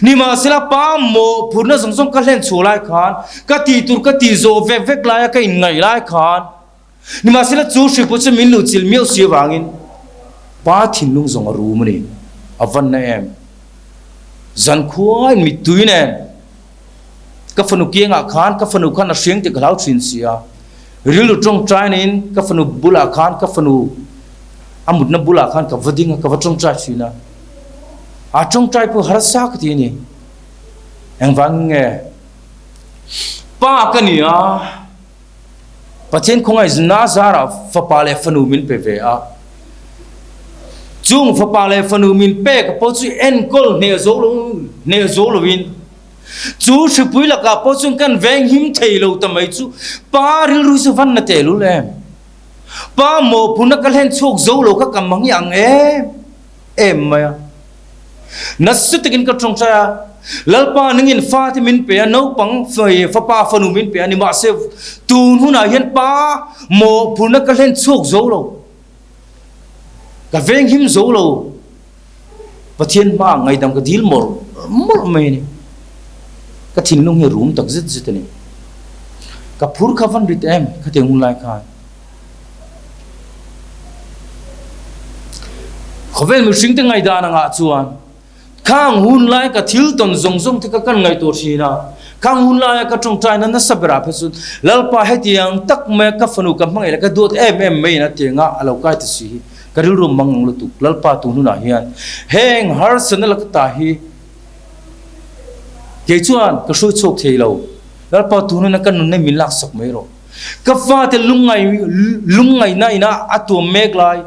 Nimahsela pa mawhphurhna zawng zawng ka hlen chhuah lai khan, ka tih tur ka tih zawh vek vek laia ka inngaih lai khan, Nimahsela chu hripui chu min luhchilh miau si avangin pa thinlung zawng a rum a ni. A van na em? Zankhuain mittui nen ka fanu kiangah khan ka fanu khan a hriang tih ka hlau thin si a. Rilru tawngtai niin ka fanu bulah khan ka fanu a mutna bulah khan ka va ding a, ka va tawngtai thin a. A tawngtai pawh harsa ka ti a ni. Engvangin nge pa ka ni a, Pathian khawngaihna zarah fapa leh fanu min pe ve a. Chung fapa leh fanu min pek pawh chu enkawl hneh zo lo hneh zo loin Chu hripui lakah pawh chuan kan veng him thei lo ta mai chu pa rilru chu van na tehlul em? Pa mawhphurhna ka hlen chhuak zo lo kha ka mang i ang em em mai a. Nasa takin ka tawngtai a, Lalpa nangin fate min pe a, naupang fapa fanu min pe a ni mahse tun hunah hian pa mawhphurhna ka hlen chhuak zo lo, ka veng him zo lo. Pathian hma ngaidam ka dil mawlh mawlh mai a ni. Ka thinlung hi rum tak zet zet a ni. Ka phur kha van rit em khatiang hun lai khan. Khawvel mihring te ngaihdan angah chuan khang hun lai ka thil tawn zawng zawng te kha kan ngaihtuah thin a. Khang hun laia ka tawngtaina nasa berah phei chuan Lalpa hetiang tak maia ka fanu ka hmangaih leh ka duat em em maiin a tianga a lo kai ta si hi. Ka rilru mang ang lutuk Lalpa tu hnunah hian heng harsatna laka ta hi kei chuan ka hruai chhuak thei lo. Lalpa tu hnunah ka nunna min laksak mai rawh. Ka fate lungngai lungngaihna ina a tuam mek lai,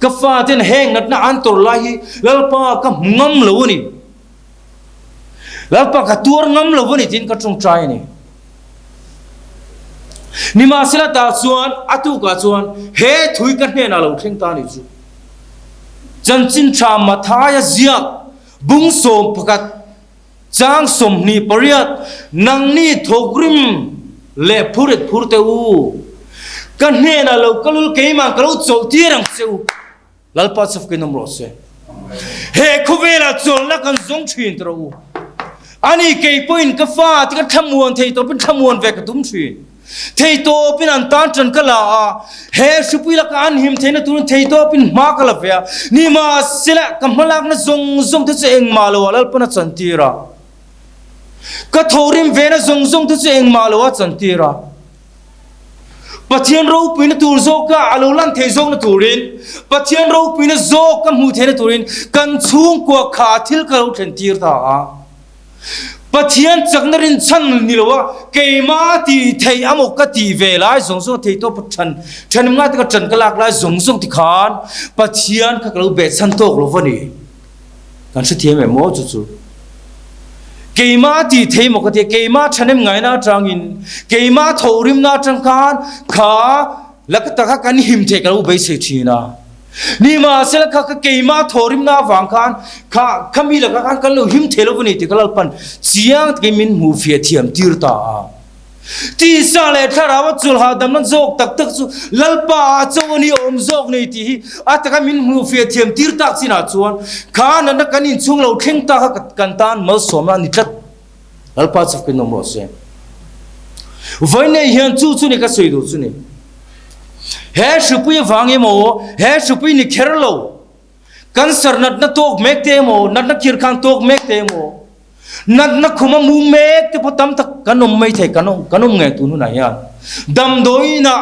ka faten heng natna an tawrh lai hi Lalpa ka hmu ngam lo a ni. Lalpa ka tuar ngam lo a ni tiin ka tawngtai a ni. Nimahsela tah chuan a tukah chuan he thui ka hnenah lo thleng ta ni chu. Chanchin tha Mathaia ziak bung 11 chang 28 nangni thawkrim leh phuret phur teh u, ka hnenah lo kal ul keimah ka lo chawlh tir ang che u. Lalpa chu fakin awm rawh se. He khawvelah chawlhna kan zawng thin ta rawh u. Ani kei pawhin ka fa te ka thlamuan thei tawpin thlamuan ve ka tum thin. Thei tawpin an tan tan ka la a, he hripui laka an him theihna turin thei tawpin hma ka la ve a. Nimahsela ka hmalakna zawng zawng te chu engmah loah Lalpan a chantir a. Ka thawhrim vena zawng zawng te chu engmah loah a chantir a. Pathian ropuina tur zawka a lo lan thei zawkna turin, Pathian ropuina zawk ka hmuh theihna turin kan chhungkua kha thil ka lo thlen tir ta a. Pathian chakna rinchhan ni lo a, keimah tih theih amaw ka tih ve lai zawng zawng thei tawp than thanem ngai taka tan ka lak lai zawng zawng tikhan Pathian kha ka lo behchhan tawk lo va ni. Kan hrethiam em aw chu chu. Keimah tih thei maw ka ti a, keimah thahnem ngaina atangin, keimah thawhrimna atang khan kha laka taka kan him theih ka lo beisei thin a. Nimahsela kha ka keimah thawhrimna avang khan kha khami lakah khan kan lo him thei lo va ni tih ka Lalpan chiang takin min hmuh fiah thiam tir ta a. Tisa leh thlarau a chulh hahdamna zawk tak tak chu Lalpa ah cho a ni awm zawk nei tih hi a taka min hmuh fiah thiam tir tak chinah chuan kha natna kan inchhung lo thleng ta kha kan tan malsawmna a ni tlat. Lalpa chu fakin awm rawh se. Vawiinei hian chu chu ni ka sawi duh chu ni. He hripui avang emaw, he hripui ni kher lo, cancer natna tawk mek te emaw, natna khirkhan tawk mek te emaw, Natna khuma mu mek te pawh tam tak kan awm mai thei, kan awm kan awm ngei tun hunah hian damdawiinah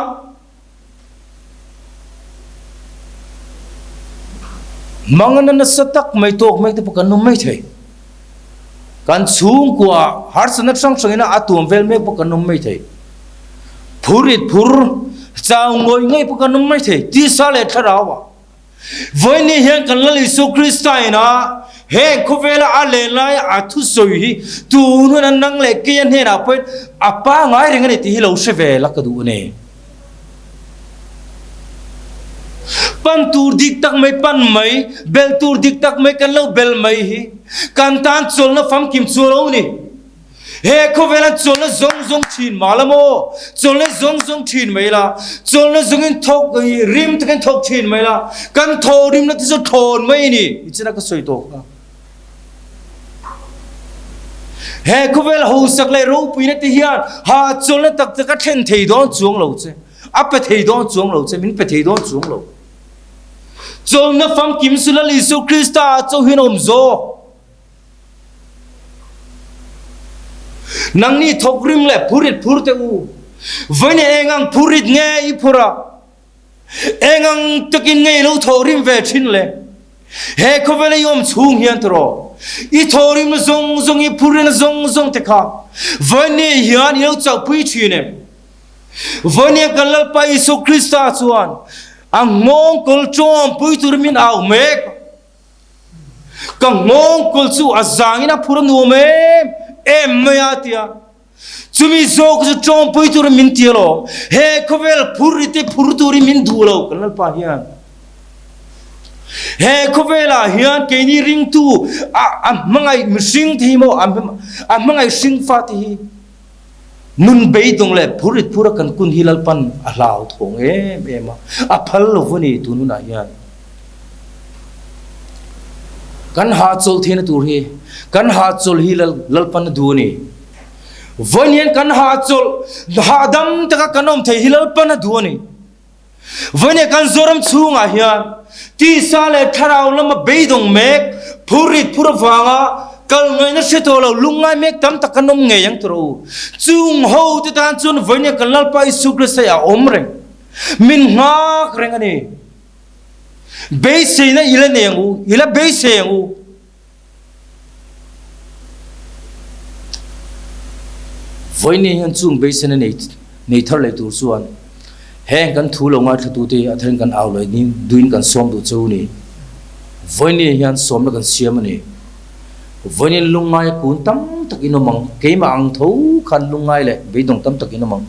mangana nasa tak mai tawk mek te pawh kan awm mai thei. Kan chhungkua harsatna hrang hrangin a tuam vel mek pawh kan awm mai thei. Phurit phur chau ngawih ngawih pawh kan awm mai thei, tisa leh thlarauah. Vawiin hian kan Lal Isua Krista ina heng khawvela a len laia a thusawi hi tun hun a nang leh keia hnenah pawhin a pangai reng a ni tih hi lo hre ve la ka duh a ni. Pan tur dik tak mai pan mai, bel tur dik tak mai kan lo bel mai hi kan tan chawlhna famkim chu a lo ni. He khawvela chawlhna zawng zawng thin mah la maw? Chawlhna zawng zawng thin mai la, chawlhna zawngin thawk rim takin thawk thin mai la, kan thaw rimna te chu thlawn mai a ni. Nichina ka sawi tawh kha. He khawvel hausak leh ropuina te hian ha chawlhna tak tak a thlen thei dawn chuang lo che, a pe thei dawn chuang lo che, min pe thei dawn chuang lo. Chawlhna famkim chu Lal Isua Krista ah chauhin a awm zawk. Nangni thawkrim leh phurit phur teh u. Vawiin eng ang phurit nge i phur a? Eng ang takin nge i lo thawhrim ve thin le? He khawvela i awm chhung hian tawh i thawhrimna zawng zawng, i phurina zawng zawng te kha vawiin hian i lo chauhpui thin em? Vawiin kan Lalpa Isua Krista chuan a nghawngkawl tawmpui turin min au mek a. Ka nghawngkawl chu a zangin a phur a nuam em em mai a tia. Chumi zawk chu tawmpui turin min ti alawm. He khawvel phur i te phur turin min duh lo kan Lalpa hian. He khawvelah hian keini ringtu a a hmangaih mihring te hi maw a hmangaih hringfa te hi Nun beidawng leh phurit phura kan kun hi Lalpan a hlauthawng em em a, a phal lo a ni tun hunah hian. Kan hahchawlh theihna tur hi, kan hahchawlh hi Lalpan a duh a ni. Vawiin hian kan hahchawlh, hahdam taka kan awm theih hi Lalpan a duh a ni. Vawiin kan Zoram chhungah hian tisa leh thlarau lama beidawng mek, phurrit phur avanga kal ngaihna hre tawh lo lungngai mek tam tak kan awm ngei ang tawh u. Chung ho te tan chuan vawiin kan Lalpa Isu Krista hi a awm reng, min nghak reng a ni. Beiseina i la nei ang u, i la beisei ang u. Vawiin hian chung beisena nei nei thar leh tur chuan heng kan thu lo ngaithlatute hi a tharin kan au leh ding duhin kan sawm duh cheu a ni. Vawiin hian sawmna kan siam a ni. Vawiin lungngaia kun tam tak in awm ang, keimah ang tho khan lungngai leh beidawng tam tak in awm ang.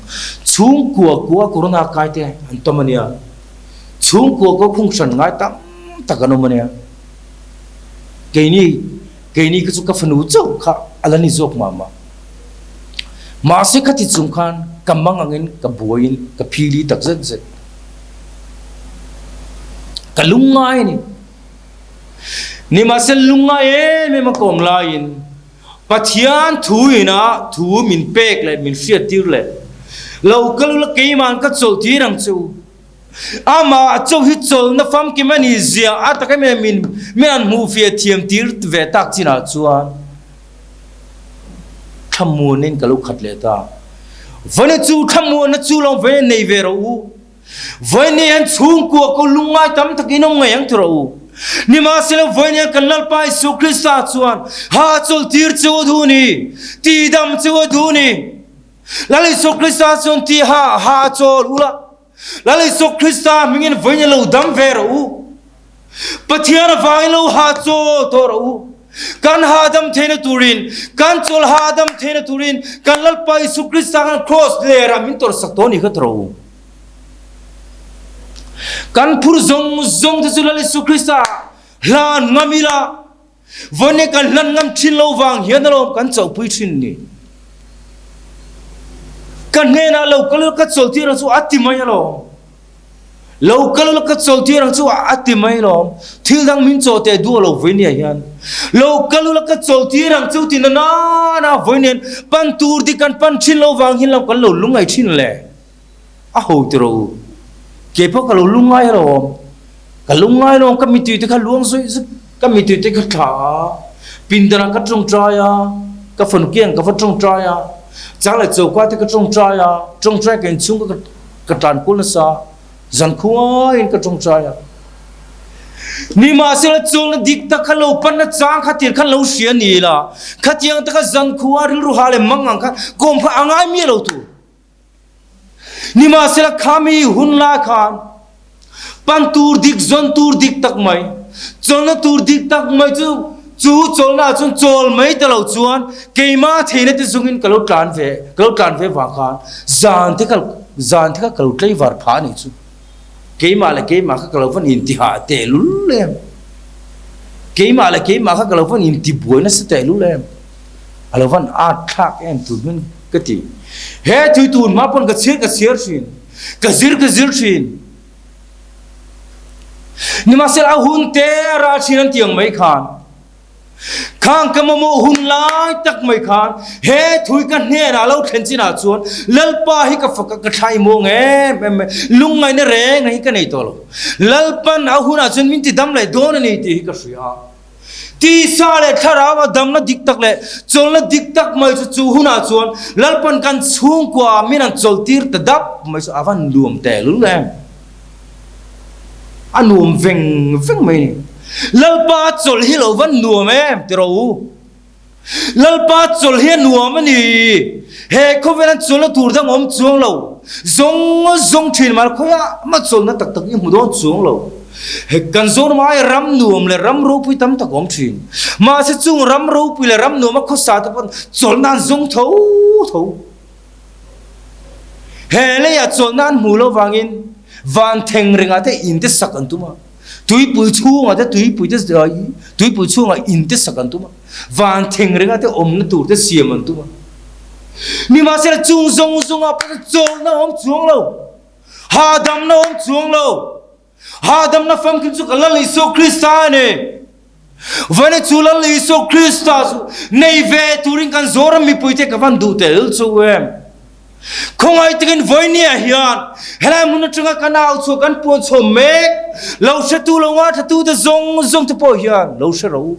Chhungkua kua corona kai te an tam a nia. Chhungkua kua khung hran ngai tam tak an awm a nia. Keini, keini kha chu ka fanu chauh kha a la ni zawk mah mah. Mahse khati chung khan ka mang angin ka buaiin ka phili tak zet zet. Ka lungngai a ni. Nimahse lungngai em em a ka awm laiin Pathian thu ina thu min pek leh min hriattir leh lo kal ula keima'n ka chawlhtir ang che u. Amah chauh hi chawlhna famkim a ni zia a tak em em in mi an hmuh fiah thiam tir ve tak chinah chuan thlamuanin ka lo khat leh ta. Vawni chu thlamuanna chu lo ve nei ve rawh u. Vawini hian chhungkua ko lungngai tam takin awm ngei ang ti rawh u. Nimahsela vawini hian kan Lalpa Isua Krista chuan ha chawlhtir cheu a duh ni, tihdam cheu a duh ni. Lal Isua Krista chuan ti ha ha chawl ula. Lal Isua Krista hmingin vawiin lo dam ve rawh u. Pathian avangin lo ha chawl tawh rawh u. Kan hahdam theihna turin, kan chawl hahdam theihna turin kan Lalpa Isua Krista khan Kraws lerah min tawrhsak tawh a ni kha tawh rawh u. Kan phur zawng zawng te chu Lal Isua Krista hlan ngam ila. Vawiin kan hlan ngam thin lo vang hian alawm kan chauhpui thin ni. Ka hnenah lo kal ula ka chawlhtir ang chu a ti mai alawm. Lo kal ula ka chawlhtir ang chu a ti mai alawm. Thil dang min chaw teh duh alo vawiin ah hian. Lo kal ula ka chawlhtir ang chu ti na nana vawiin hian pan tur dik kan pan thin lo vang hian lo kan lo lungngai thin le. A ho ti rawh u. Kei pawh ka lo lungngai alawm. Ka lungngai alawm ka mitui te kha luang zawih zawih ka mitui te kha thla a. Pindanah ka tawngtai a, ka fanu kiang ka va tawngtai a, chang leh choka te ka tawngtai a, tawngtai ka inchhung ka ka tan kual nasa, zan khuaiin ka tawngtai a. Nimahsela chawlhna dik tak kha lo panna chang kha tir khan lo hria ni la, khatiang taka zan khua rilru ha leh mang ang khan kawm kha a ngai miah lo tur. Nimahsela khami hun lai khan pan tur dik zawn tur dik tak mai, chawlhna tur dik tak mai chu chu chawlhna ah chuan chawl mai ta lo chuan keimah theihna te zungin ka lo tlan ve ka lo tlan ve vang khan zan te kha zan te kha ka lo tlaivar phah a nih chu. Keimah leh keimah kha ka lo van intihah tehlul em? Keimah leh keimah kha ka lo van intibuai nasa tehlul em? A lo van at thlak em tun hun ka ti. He thui tun hma pawn ka chhiar ka chhiar thin. Ka zir ka zir thin. Nimahsela a hun te a ral thin an ti ang mai khan. Khang ka mamawh hun lai tak mai khan he thui ka hnenah lo thlen chinah chuan Lalpa hi ka fak a, ka thlai mawng em em mai. Lungngaihna reng hi ka nei tawh lo. Lalpan a hunah chuan min ti dam leh dawn a ni tih hi ka hria a. Tisa leh thlarau a damna dik tak leh chawlhna dik tak mai chu chu hunah chuan Lalpan kan chhungkua min an chawlhtir ta dap mai chu a van nuam tehlul em. A nuam veng veng mai ni. Lalpa chawlh hi lo van nuam em ti rawh u. Lalpa chawlh hi a nuam a ni. He khawvel an chawlhna tur dang awm chuang lo. Zawng zawng thin mah khawiah mah chawlhna tak tak i hmu dawn chuang lo. He kan Zoram aia ram nuam leh ram ropui tam tak awm thin. Mahse chung ram ropui leh ram nuama khawsa te pawn chawlhna an zawng tho tho. He leiah chawlhna an hmuh loh vangin van theng rengah te in te sak an tum a. Tuipui chhungah te tuipui te tuipui chhungah in te sak an tum a, van theng renga te awmna tur te siam an tum a. Nimahsela chung zawng zawngah pawh chuan chawlhna a awm chuang lo, hahdamna a awm chuang lo. Hahdamna famkim chu ka Lal Isua Krista a ni. Vawina chu Lal Isua Krista chu nei ve turin kan Zoram mipuite ka van duh tel chu em. Khawngaih takin vawinia hian helai hmun atanga kan au chhuah kan puan chhawm mek lo hretu lo ngaithla te zawng zawng te pawh hian lo hre ro.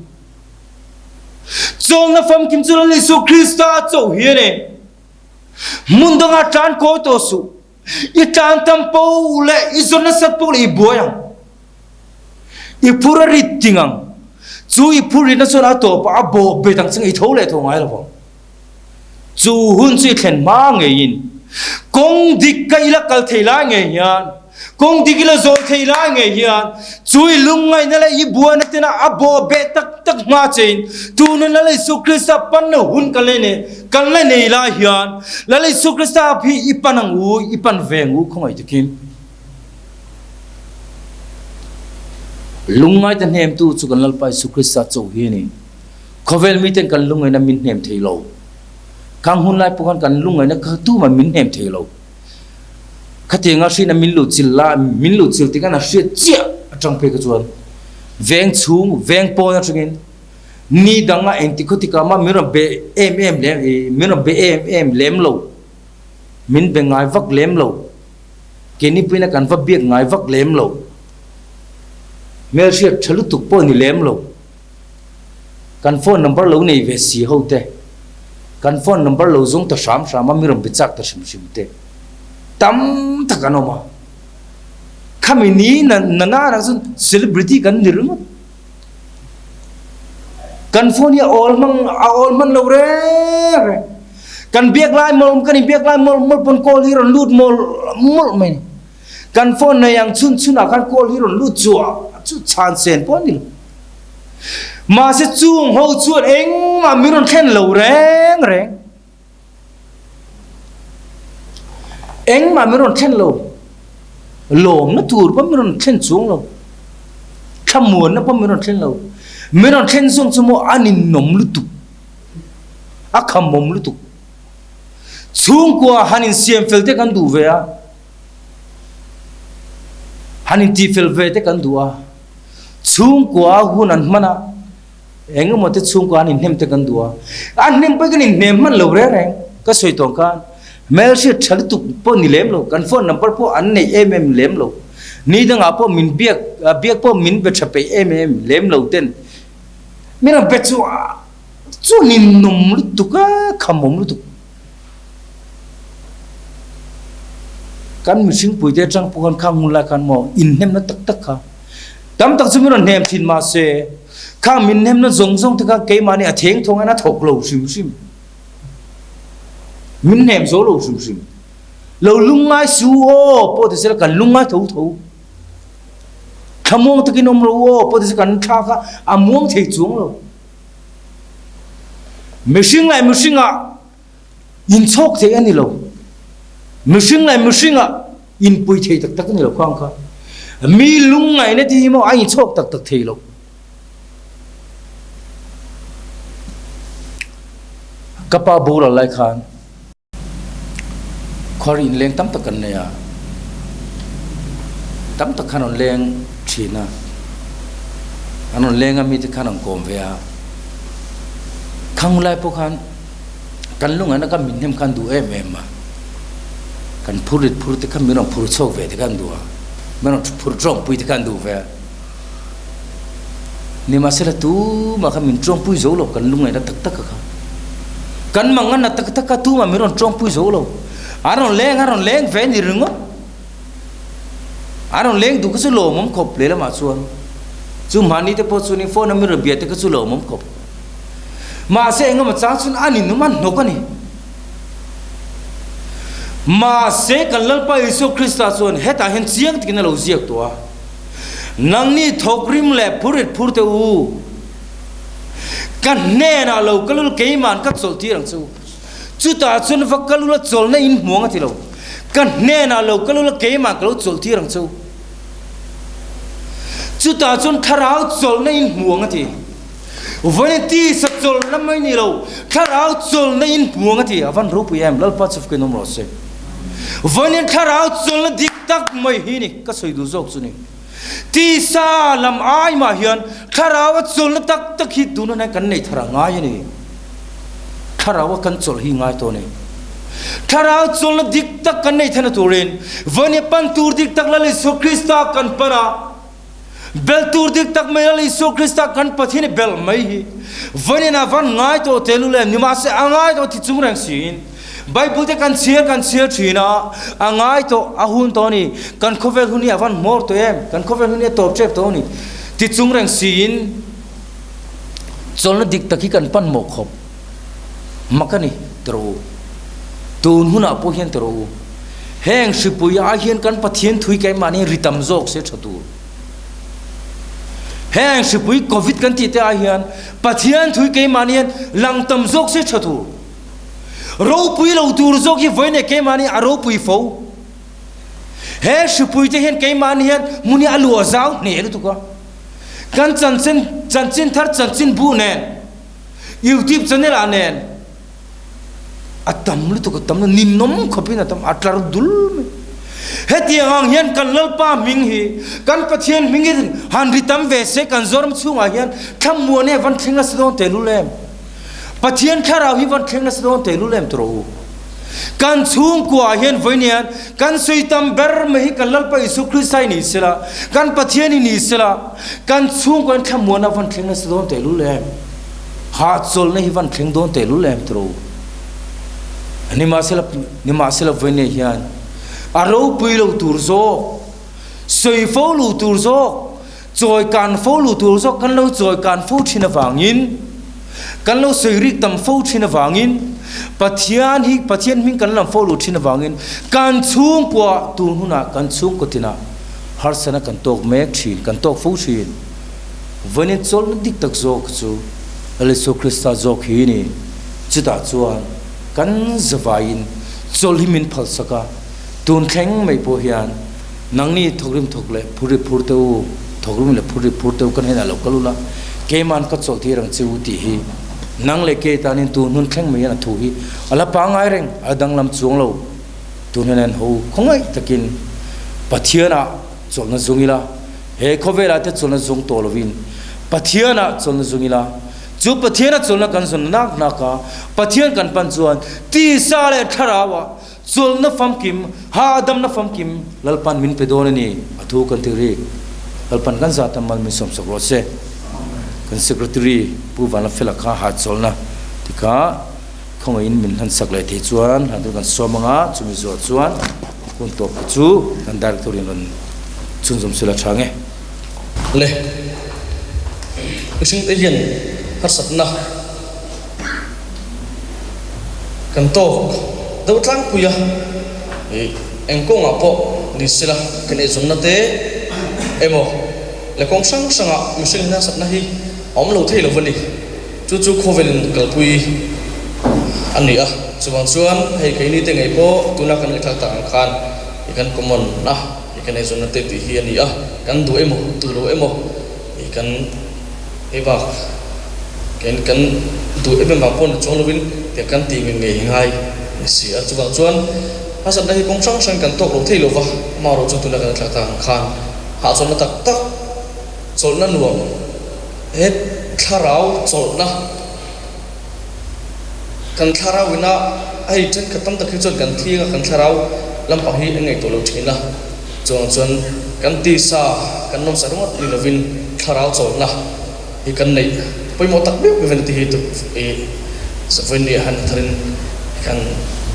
Chawlna famkim chu Lal Isua Krista chauh hi a ni. Hmun dangah tan kawi tawh suh. I tan tam po leh i zawn nasat pawh leh i buai ang. I phur a rit ting ang. Chu i phur ritna chuan a tawpah a bawh bet ang chang i tho leh tho ngai lo vang. Chu hun chu i thlen hma ngeiin kawng dik ka ila kal thei lai ngei hian, kawng dik ila zawl thei lai ngei hian chu i lungngaihna leh i buaina tena a bawh beh tak tak hma chein tuna Lal Isua Krista panna hun kan la nei kan la nei lai hian Lal Isua Krista hi i pan ang u, i pan ve ang u khawngaih takin. Lungngaite hnemtu chu kan Lalpa Isua Krista chauh hi a ni. Khawvel miten kan lungngaihna min hnem thei lo. Khang hun lai pawh khan kan lungngaihna kha tumah min hnem thei lo. Khatianga hriatna min luh chilh la, min luh chilh tikhan a hriat chiah atang phei kha chuan veng chhung, veng pawn atangin ni danga engti khaw tikah mah min rawn be em em lem, min rawn be em em lem lo, min be ngai vak lem lo, keini puiin a kan va biak ngai vak lem lo, hmelhriat tha lutuk pawh ni lem lo. Kan phone number lo nei ve si ho te, kan phone number lo zawng ta hram hram a mi rawn be chak ta hrim hrim te tam tak an awm a. Khami ni na na na chuan celebrity kan ni ringawt. Kan phone hi a awl hmang a awl hman lo reng reng. Kan biak lai mawlh kan inbiak lai mawlh mawlh pawn call hi rawn lut mawlh mawlh mai a ni. Kan phone nei ang chhun chhunah khan call hi rawn lut chuah chu chhan sen pawh a ni lo. Mahse chung ho chuan engmah min rawn thlen lo reng reng. Engmah min rawn thlen lo. Lawmna tur pawh min rawn thlen chuang lo. Thlamuanna pawh min rawn thlen lo. Min rawn thlen zawng chu maw a ninawm lutuk. A khamawm lutuk. Chhungkua han insiam fel te kan duh ve a. Han intihfel ve te kan duh a. Chhungkua hun an hman a, eng emaw te chhungkua an inhnem te kan duh a, a hnem pawh kan inhnem hman lo reng reng. Ka sawi tawng khan hmelhriat tha lutuk pawh ni lem lo, kan phone number pawh an neih em em lem lo, ni dangah pawh min biak biak pawh min be tha peih em em lem lo ten min rawn be chu chu ninawm lutuk a, khamawm lutuk. Kan mihring puite atang pawh khan khang hun lai khan maw inhnemna tak tak kha tam tak chu min rawn hnem thin mahse khang min hnemna zawng zawng te kha keimahni a theng thawng hian a thawk lo hrim hrim min hnem zo lo hrim hrim lo lungngai su aw pawh ti sela kan lungngai tho tho thlamuang takin awm ro aw pawh ti sela kan thla kha a muang thei chuang lo mihring leh mihringah Inchhawk theih a ni lo. Mihring leh mihringah inpui thei tak tak a ni lo khang kha. Mi lungngaihna te hi maw a inchhawk tak tak thei lo. Ka pa boral lai khan khuar inleng tam tak kan nei a, tam tak khan rawn leng thin a, an rawn leng a mite khan an kawm ve a. Khang lai pawh khan Kan lungaina kha min hnem khan duh em em a, kan phur rit phur te kha min rawn phur chhuak ve te khan duh a, min rawn phur tawngpui te khan duh ve a. Nimahsela tumah kha min tawngpui zo lo, kan lungngaihna tak tak kha. Kan manganna tak tak kha tumah min rawn tawngpui zo lo. An rawn leng, an rawn leng ve ni ringawt. An rawn leng duh kha chu lawmawm khawp lehlamah chuan. Chu mahni te pawh chuanin phone a min rawn bia te kha chu lawmawm khawp. Mahse engemaw chang chuan a ninawm a hnawk a ni. Mahse kan Lalpa Isua Krista chuan hetah hian chiang takin a lo ziak tawh a, Nangni thawkrim leh phurit phur teh u, ka hnenah lo kal ul keima'n ka chawlh tir ang che u. Chutah chuan va kal ula chawlhna in hmuang a ti lo. Ka hnenah lo kal ula keima'n ka lo chawlh tir ang che u. Chutah chuan thlarau chawlhna in hmuang a ti. Vawiin tisa chawlhna mai ni lo, thlarau chawlhna in hmuang a ti. A van ropui em, Lalpa chu fkin awm rawh se. Vawiin thlarau chawlhna dik tak mai hi ni, ka sawi duh zawk chu ni. Tisa lam ai mah hian thlarau a chawlhna tak tak hi tuna hian kan nei thar a ngai a ni. Thlarau a kan chawlh hi ngai tawh a ni. Thlarau chawlhna dik tak kan nei theihna turin vawiin pan tur dik tak Lal Isua Krista kan pan a, Bel tur dik tak mai Lal Isua Krista kan Pathian i bel mai hi vawiin a van ngai tawh tehlul em? Nimahse a ngai tawh thi chung reng siin Bible te kan chhiar kan chhiar thin a, a ngai tawh a hun tawh a ni, kan khawvel hun hi a van hmawr tawh em? Kan khawvel hun hi a tawp tep tawh a ni ti chung reng siin chawlhna dik tak hi kan pan mawh khawp mak a ni ti rawh u. Tun hunah pawh hian ti rawh u. Heng hripui ah hian kan Pathian thui keimahni ri tam zawk se tha tur. Heng hripui Covid kan tih te ah hian Pathian thui keimahni hian lang tam zawk se tha tur. Ropui lo tur zawk hi vawiin keimahni a ropui fo. He hripui te hian keimahni hian hmun hi a luah zau hneh lutuk a. Kan chanchin chanchin thar chanchin bu nen YouTube channel ah nen A tam lutuk a tam lutuk ninawm khawpin a tam a tlar dul mai. Hetiang ang hian kan Lalpa hming hi kan Pathian hming hi han ri tam ve se kan Zoram chhungah hian thlamuan e van thleng nasa dawn tehlul em? Pathian thlarau hi van thleng nasa dawn tehlul em tawh u? Kan chhungkuaah hian vawiin kan sawi tam ber mai hi kan Lalpa Isua Krista hi ni sela, kan Pathian hi ni sela, kan chhungkua hian thlamuan a van thleng nasa dawn tehlul em? Hahchawlhna hi van thleng dawn tehlul em tawh u? Nimahsela, nimahsela vawiin hian a ropui lo tur zawk, sawi fo lo tur zawk, chawi kan fo lo tur zawk kan lo chawi kan fo thin avangin, kan lo sawi rik tam fo thin avangin, Pathian hi Pathian hming kan lam fo lo thin avangin kan chhungkua tun hunah kan chhungkaw tinah harsana kan tawk mek thin, kan tawk fo thin. Vawiin chawlhna dik tak zawk chu Lal Isua Krista zawk hi a ni. Chutah chuan kan zavaiin chawlh hi min phalsak a, tun thleng mai pawh hian nangni thawkrim thawk leh phurri phur te u, thawkrim leh phurri phur te u ka hnenah lo kal ula, keima'n ka chawlh tir ang che u tih hi nang leh kei tanin tun hun thleng mai hian a thu hi a la pangngai reng, a danglam chuang lo. Tun hian an ho khawngaih takin Pathianah chawlhna zung ila, he khawvelah te chawlhna zung tawh lovin Pathianah chawlhna zung ila, Chu Pathiana chawlhna kan zawn nak nak a, Pathian kan pan chuan tisa leh thlarauah chawlhna famkim, hahdamna famkim Lalpan min pe dawn a ni, a thu kan ti rik. Lalpan kan zah tam mal min sawmsak rawh se. Kan Secretary Pu Vanlafela kha hahchawlhna ti kha khawngaihin min hlansak leh thei chuan hlan tur kan sawm ang a, chumi zuah chuan hun tawp kha chu kan Director in rawn chhunzawm sila tha nge. Le, mihringte hian harsatna kan tawk deuh tlangpui a, ih eng kawngah pawh ni sela kan eizawnna te emaw leh kawng hrang hrangah mihring hian harsatna hi a awm lo thei lo va ni. Chu chu khawvelin kalpui a ni a, chuvang chuan hei keini te ngei pawh tuna kan ngaihthlak tak ang khan ih kan common a. I kan eizawnna te tih hi a ni a, kan duh emaw, duh lo emaw i kan ei bak kan kan duh em em vang pawh ni chuang lovin tiang kan tih nge ngei ngai ni si a. Chuvang chuan harsatna hi kawng hrang hrang kan tawk lo thei lo va, amaherawh chu tuna kan thlak tak ang khan hahchawlhna tak tak, chawlhna nuam, he thlarau chawlhna, Kan thlarau ina hei thenkhat tam tak hi chuan kan thing a, kan thlarau lampang hi a ngaihtuah lo thin a, chuvang chuan kan tisa kan nawmsa ringawt ni lovin thlarau chawlhna. hi kan neih pawimawh tak meuh meuh a ni tih hi i vawiin ni ah hian a tharin kan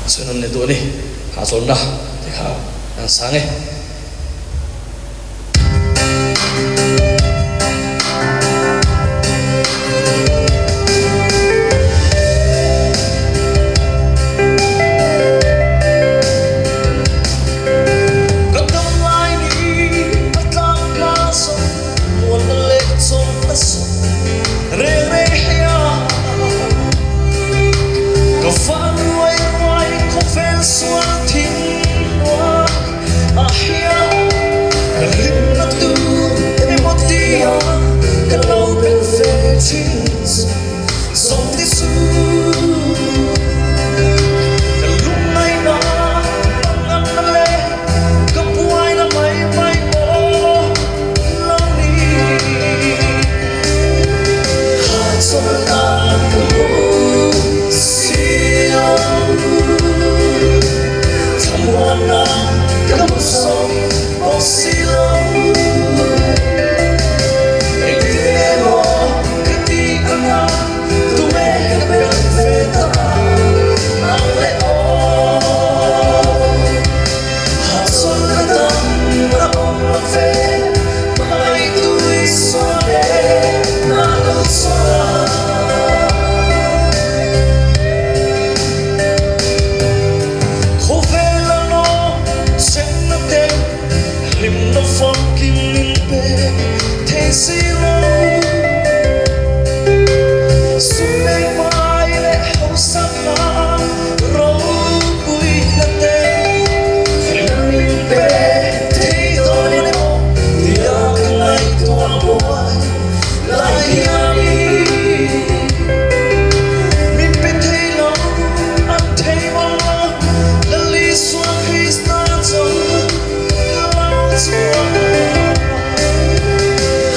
sawi nawn leh duh a ni. Hahchawlhna te kha kan sang e. Ka dam lai ni a tlak ka zawng mualna leh chawlhna zawng reng reng hia ka van ruai ruai khawvel sual thin hnuai A hian ka hlimna tur emaw tia ka lo bel ve thin zawng ti chu ka lungngaihna panganna leh ka buaina mai mai pawh lo ni. Hahchawlhna ka hmu si lo. Thlamuanna ka hmu zawng bawk si lo. Engtin emaw ka ti anga tume ka belh ve ta ang le aw. Hahchawlhna dang a awm lo ve, hmangaihtu Isua hnenah lo chuan. Khawvel a nawm chenna te hlimna famkim min pe thei si lo. Sum leh hmai leh hausakna ropuina te hlimna min pe thei dawn emaw tia ka ngaihtuah buai lai hianin min pe thei lo an thei maw Lal Isua Krista chu lo chuan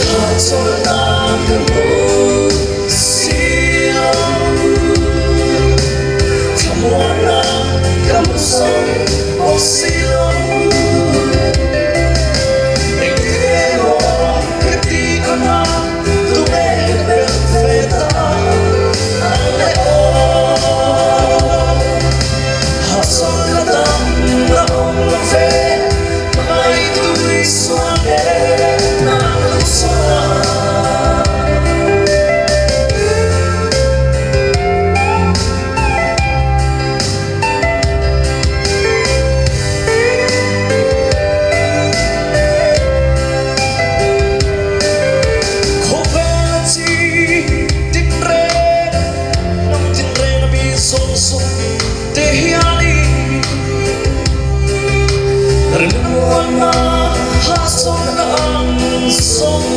hahchawlhna ka hmu si lo thlamuanna ka hmu zo bawk si lo engtin emaw ka ti anga Tume ka belh ve ta ang le aw. Hahchawlhna dang a awm lo ve, hmangaihtu Isua hnenah lo chuan. Khawvel a chi tinreng, hnam tinreng a mi zawng zawng te hianin rinmuanna hahchawlhna an zawng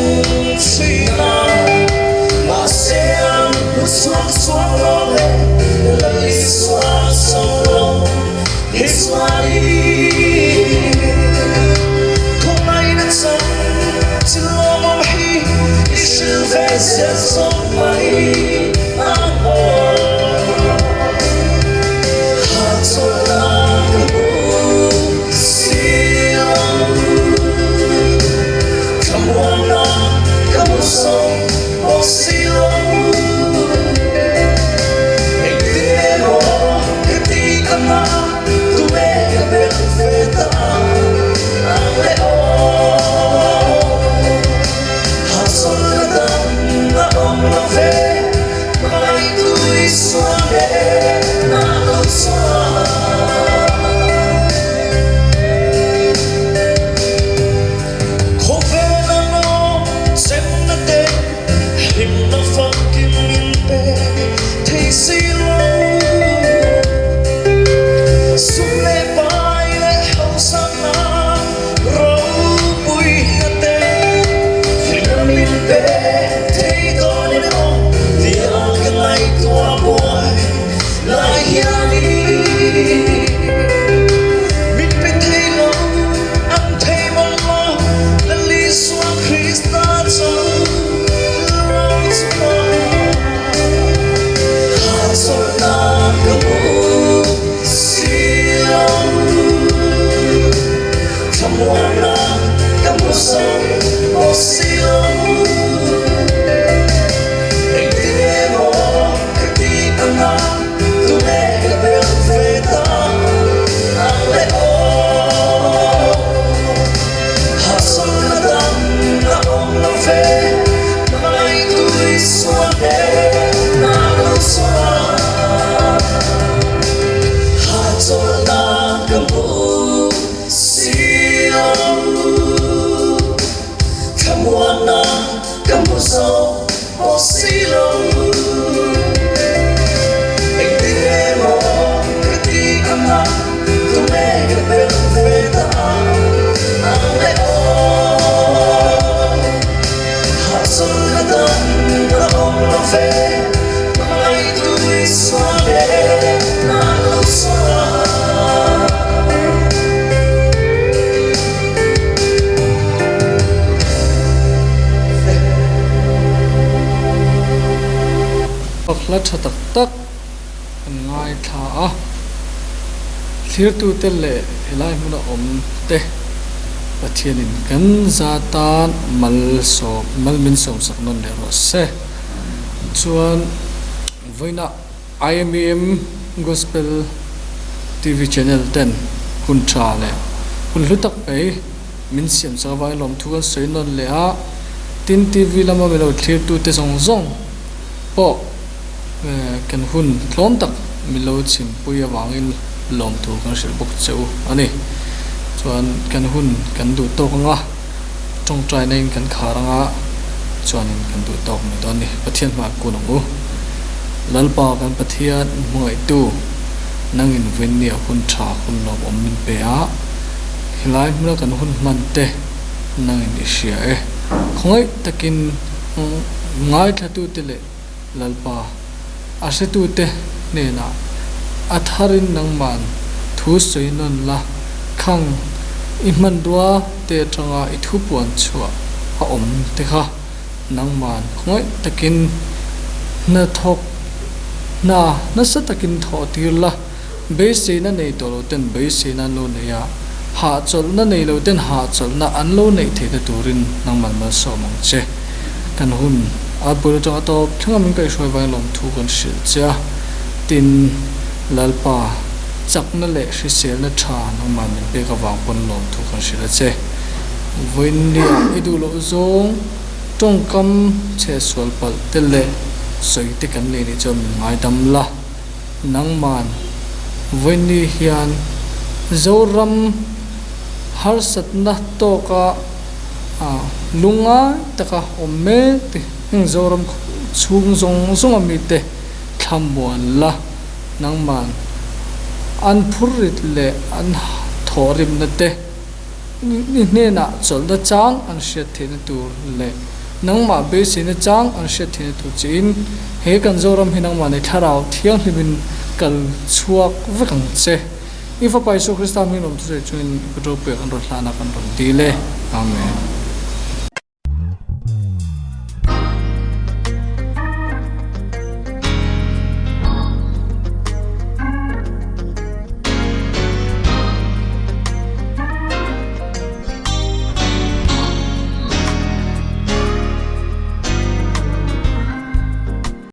thin a, mahse an hmu chhuak chuang lo le, Lal Isua zawng lo hi chuanin khawngaihna chang thil lawmawm hi i hrilh ve zel zawk mai ang aw. Hahchawlhna ka hmu si lo, thlamuanna ka hmu zawk bawk si lo. zo pawh si lo. Engtin emaw ka ti ang a, tunge ka belh ve ta ang le aw. Hahchawlhna dang a awm lo ve, hmangaihtu Isua hnenah lo chuan. Hla tha tak tak kan ngaithla a, thlirtute leh helai hmuna awm te Pathianin kan za tan malsawm mal min sawmsak nawn leh rawh se. Chuan vawiinah IMEM Gospel TV Channel ten hun tha leh hun hlu tak mai min siam chak avangin lawmthu kan sawi nawn leh a, tin TV lama milo thlirtute zawng zawng pawh kan hun tlawm tak milo chhimpui avangin lawmthu kan hrilh bawk che u a ni. Chuan kan hun kan duh tawk ang a. Tawngtaina in kan khar anga chuanin kan duh tawk mai dawn ni. Pathian hmai kun ang u. Lalpa kan Pathian hmangaihtu nangin vawinia hun tha hun lawmawm min pe a, helai hmuna kan hun hman te nangin i hria e. Khawngaih takin ngaithlatute leh Lalpa a hretute hnenah a tharin nangman thu sawi nawn la, khang i hmanrua te atanga i thu puan chhuah a awm te kha nangman khawngaih takin hnathawk hna nasa takin thawh tir la. Beiseina nei tawh lo ten beiseina an lo nei a, hahchawlhna nei lo ten hahchawlhna an lo neih theihna turin nangman malsawm ang che. Kan hun a bul atanga tawp thlenga min kaihhruai vangin lawmthu kan hrilh che a, tin, Lalpa, chakna leh hriselna tha nangman min pek avang pawn lawmthu kan hrilh a che. Vawiinnia i duh loh zawng tawngkam chhehsual palh te leh sawi te kan nei nih chuan min ngaidam la. Nangman vawiinni hian Zoram harsatna tawka lungngai taka awm mek te heng Zoram chhung zawng zawnga mite thlamuan la nangman an phurrit leh an thawhrimna te I hnenah chawlhna chang an hriat theihna tur leh nangmah beiseina chang an hriat theihna tur chiin he kan Zoram hi nangmah nei thlarau thianghlimin kal chhuak vek ang che. I Fapa Isua Krista hming lawm thusawi chungin i Ropui kan rawn hlana kan rawn dil e. Amen.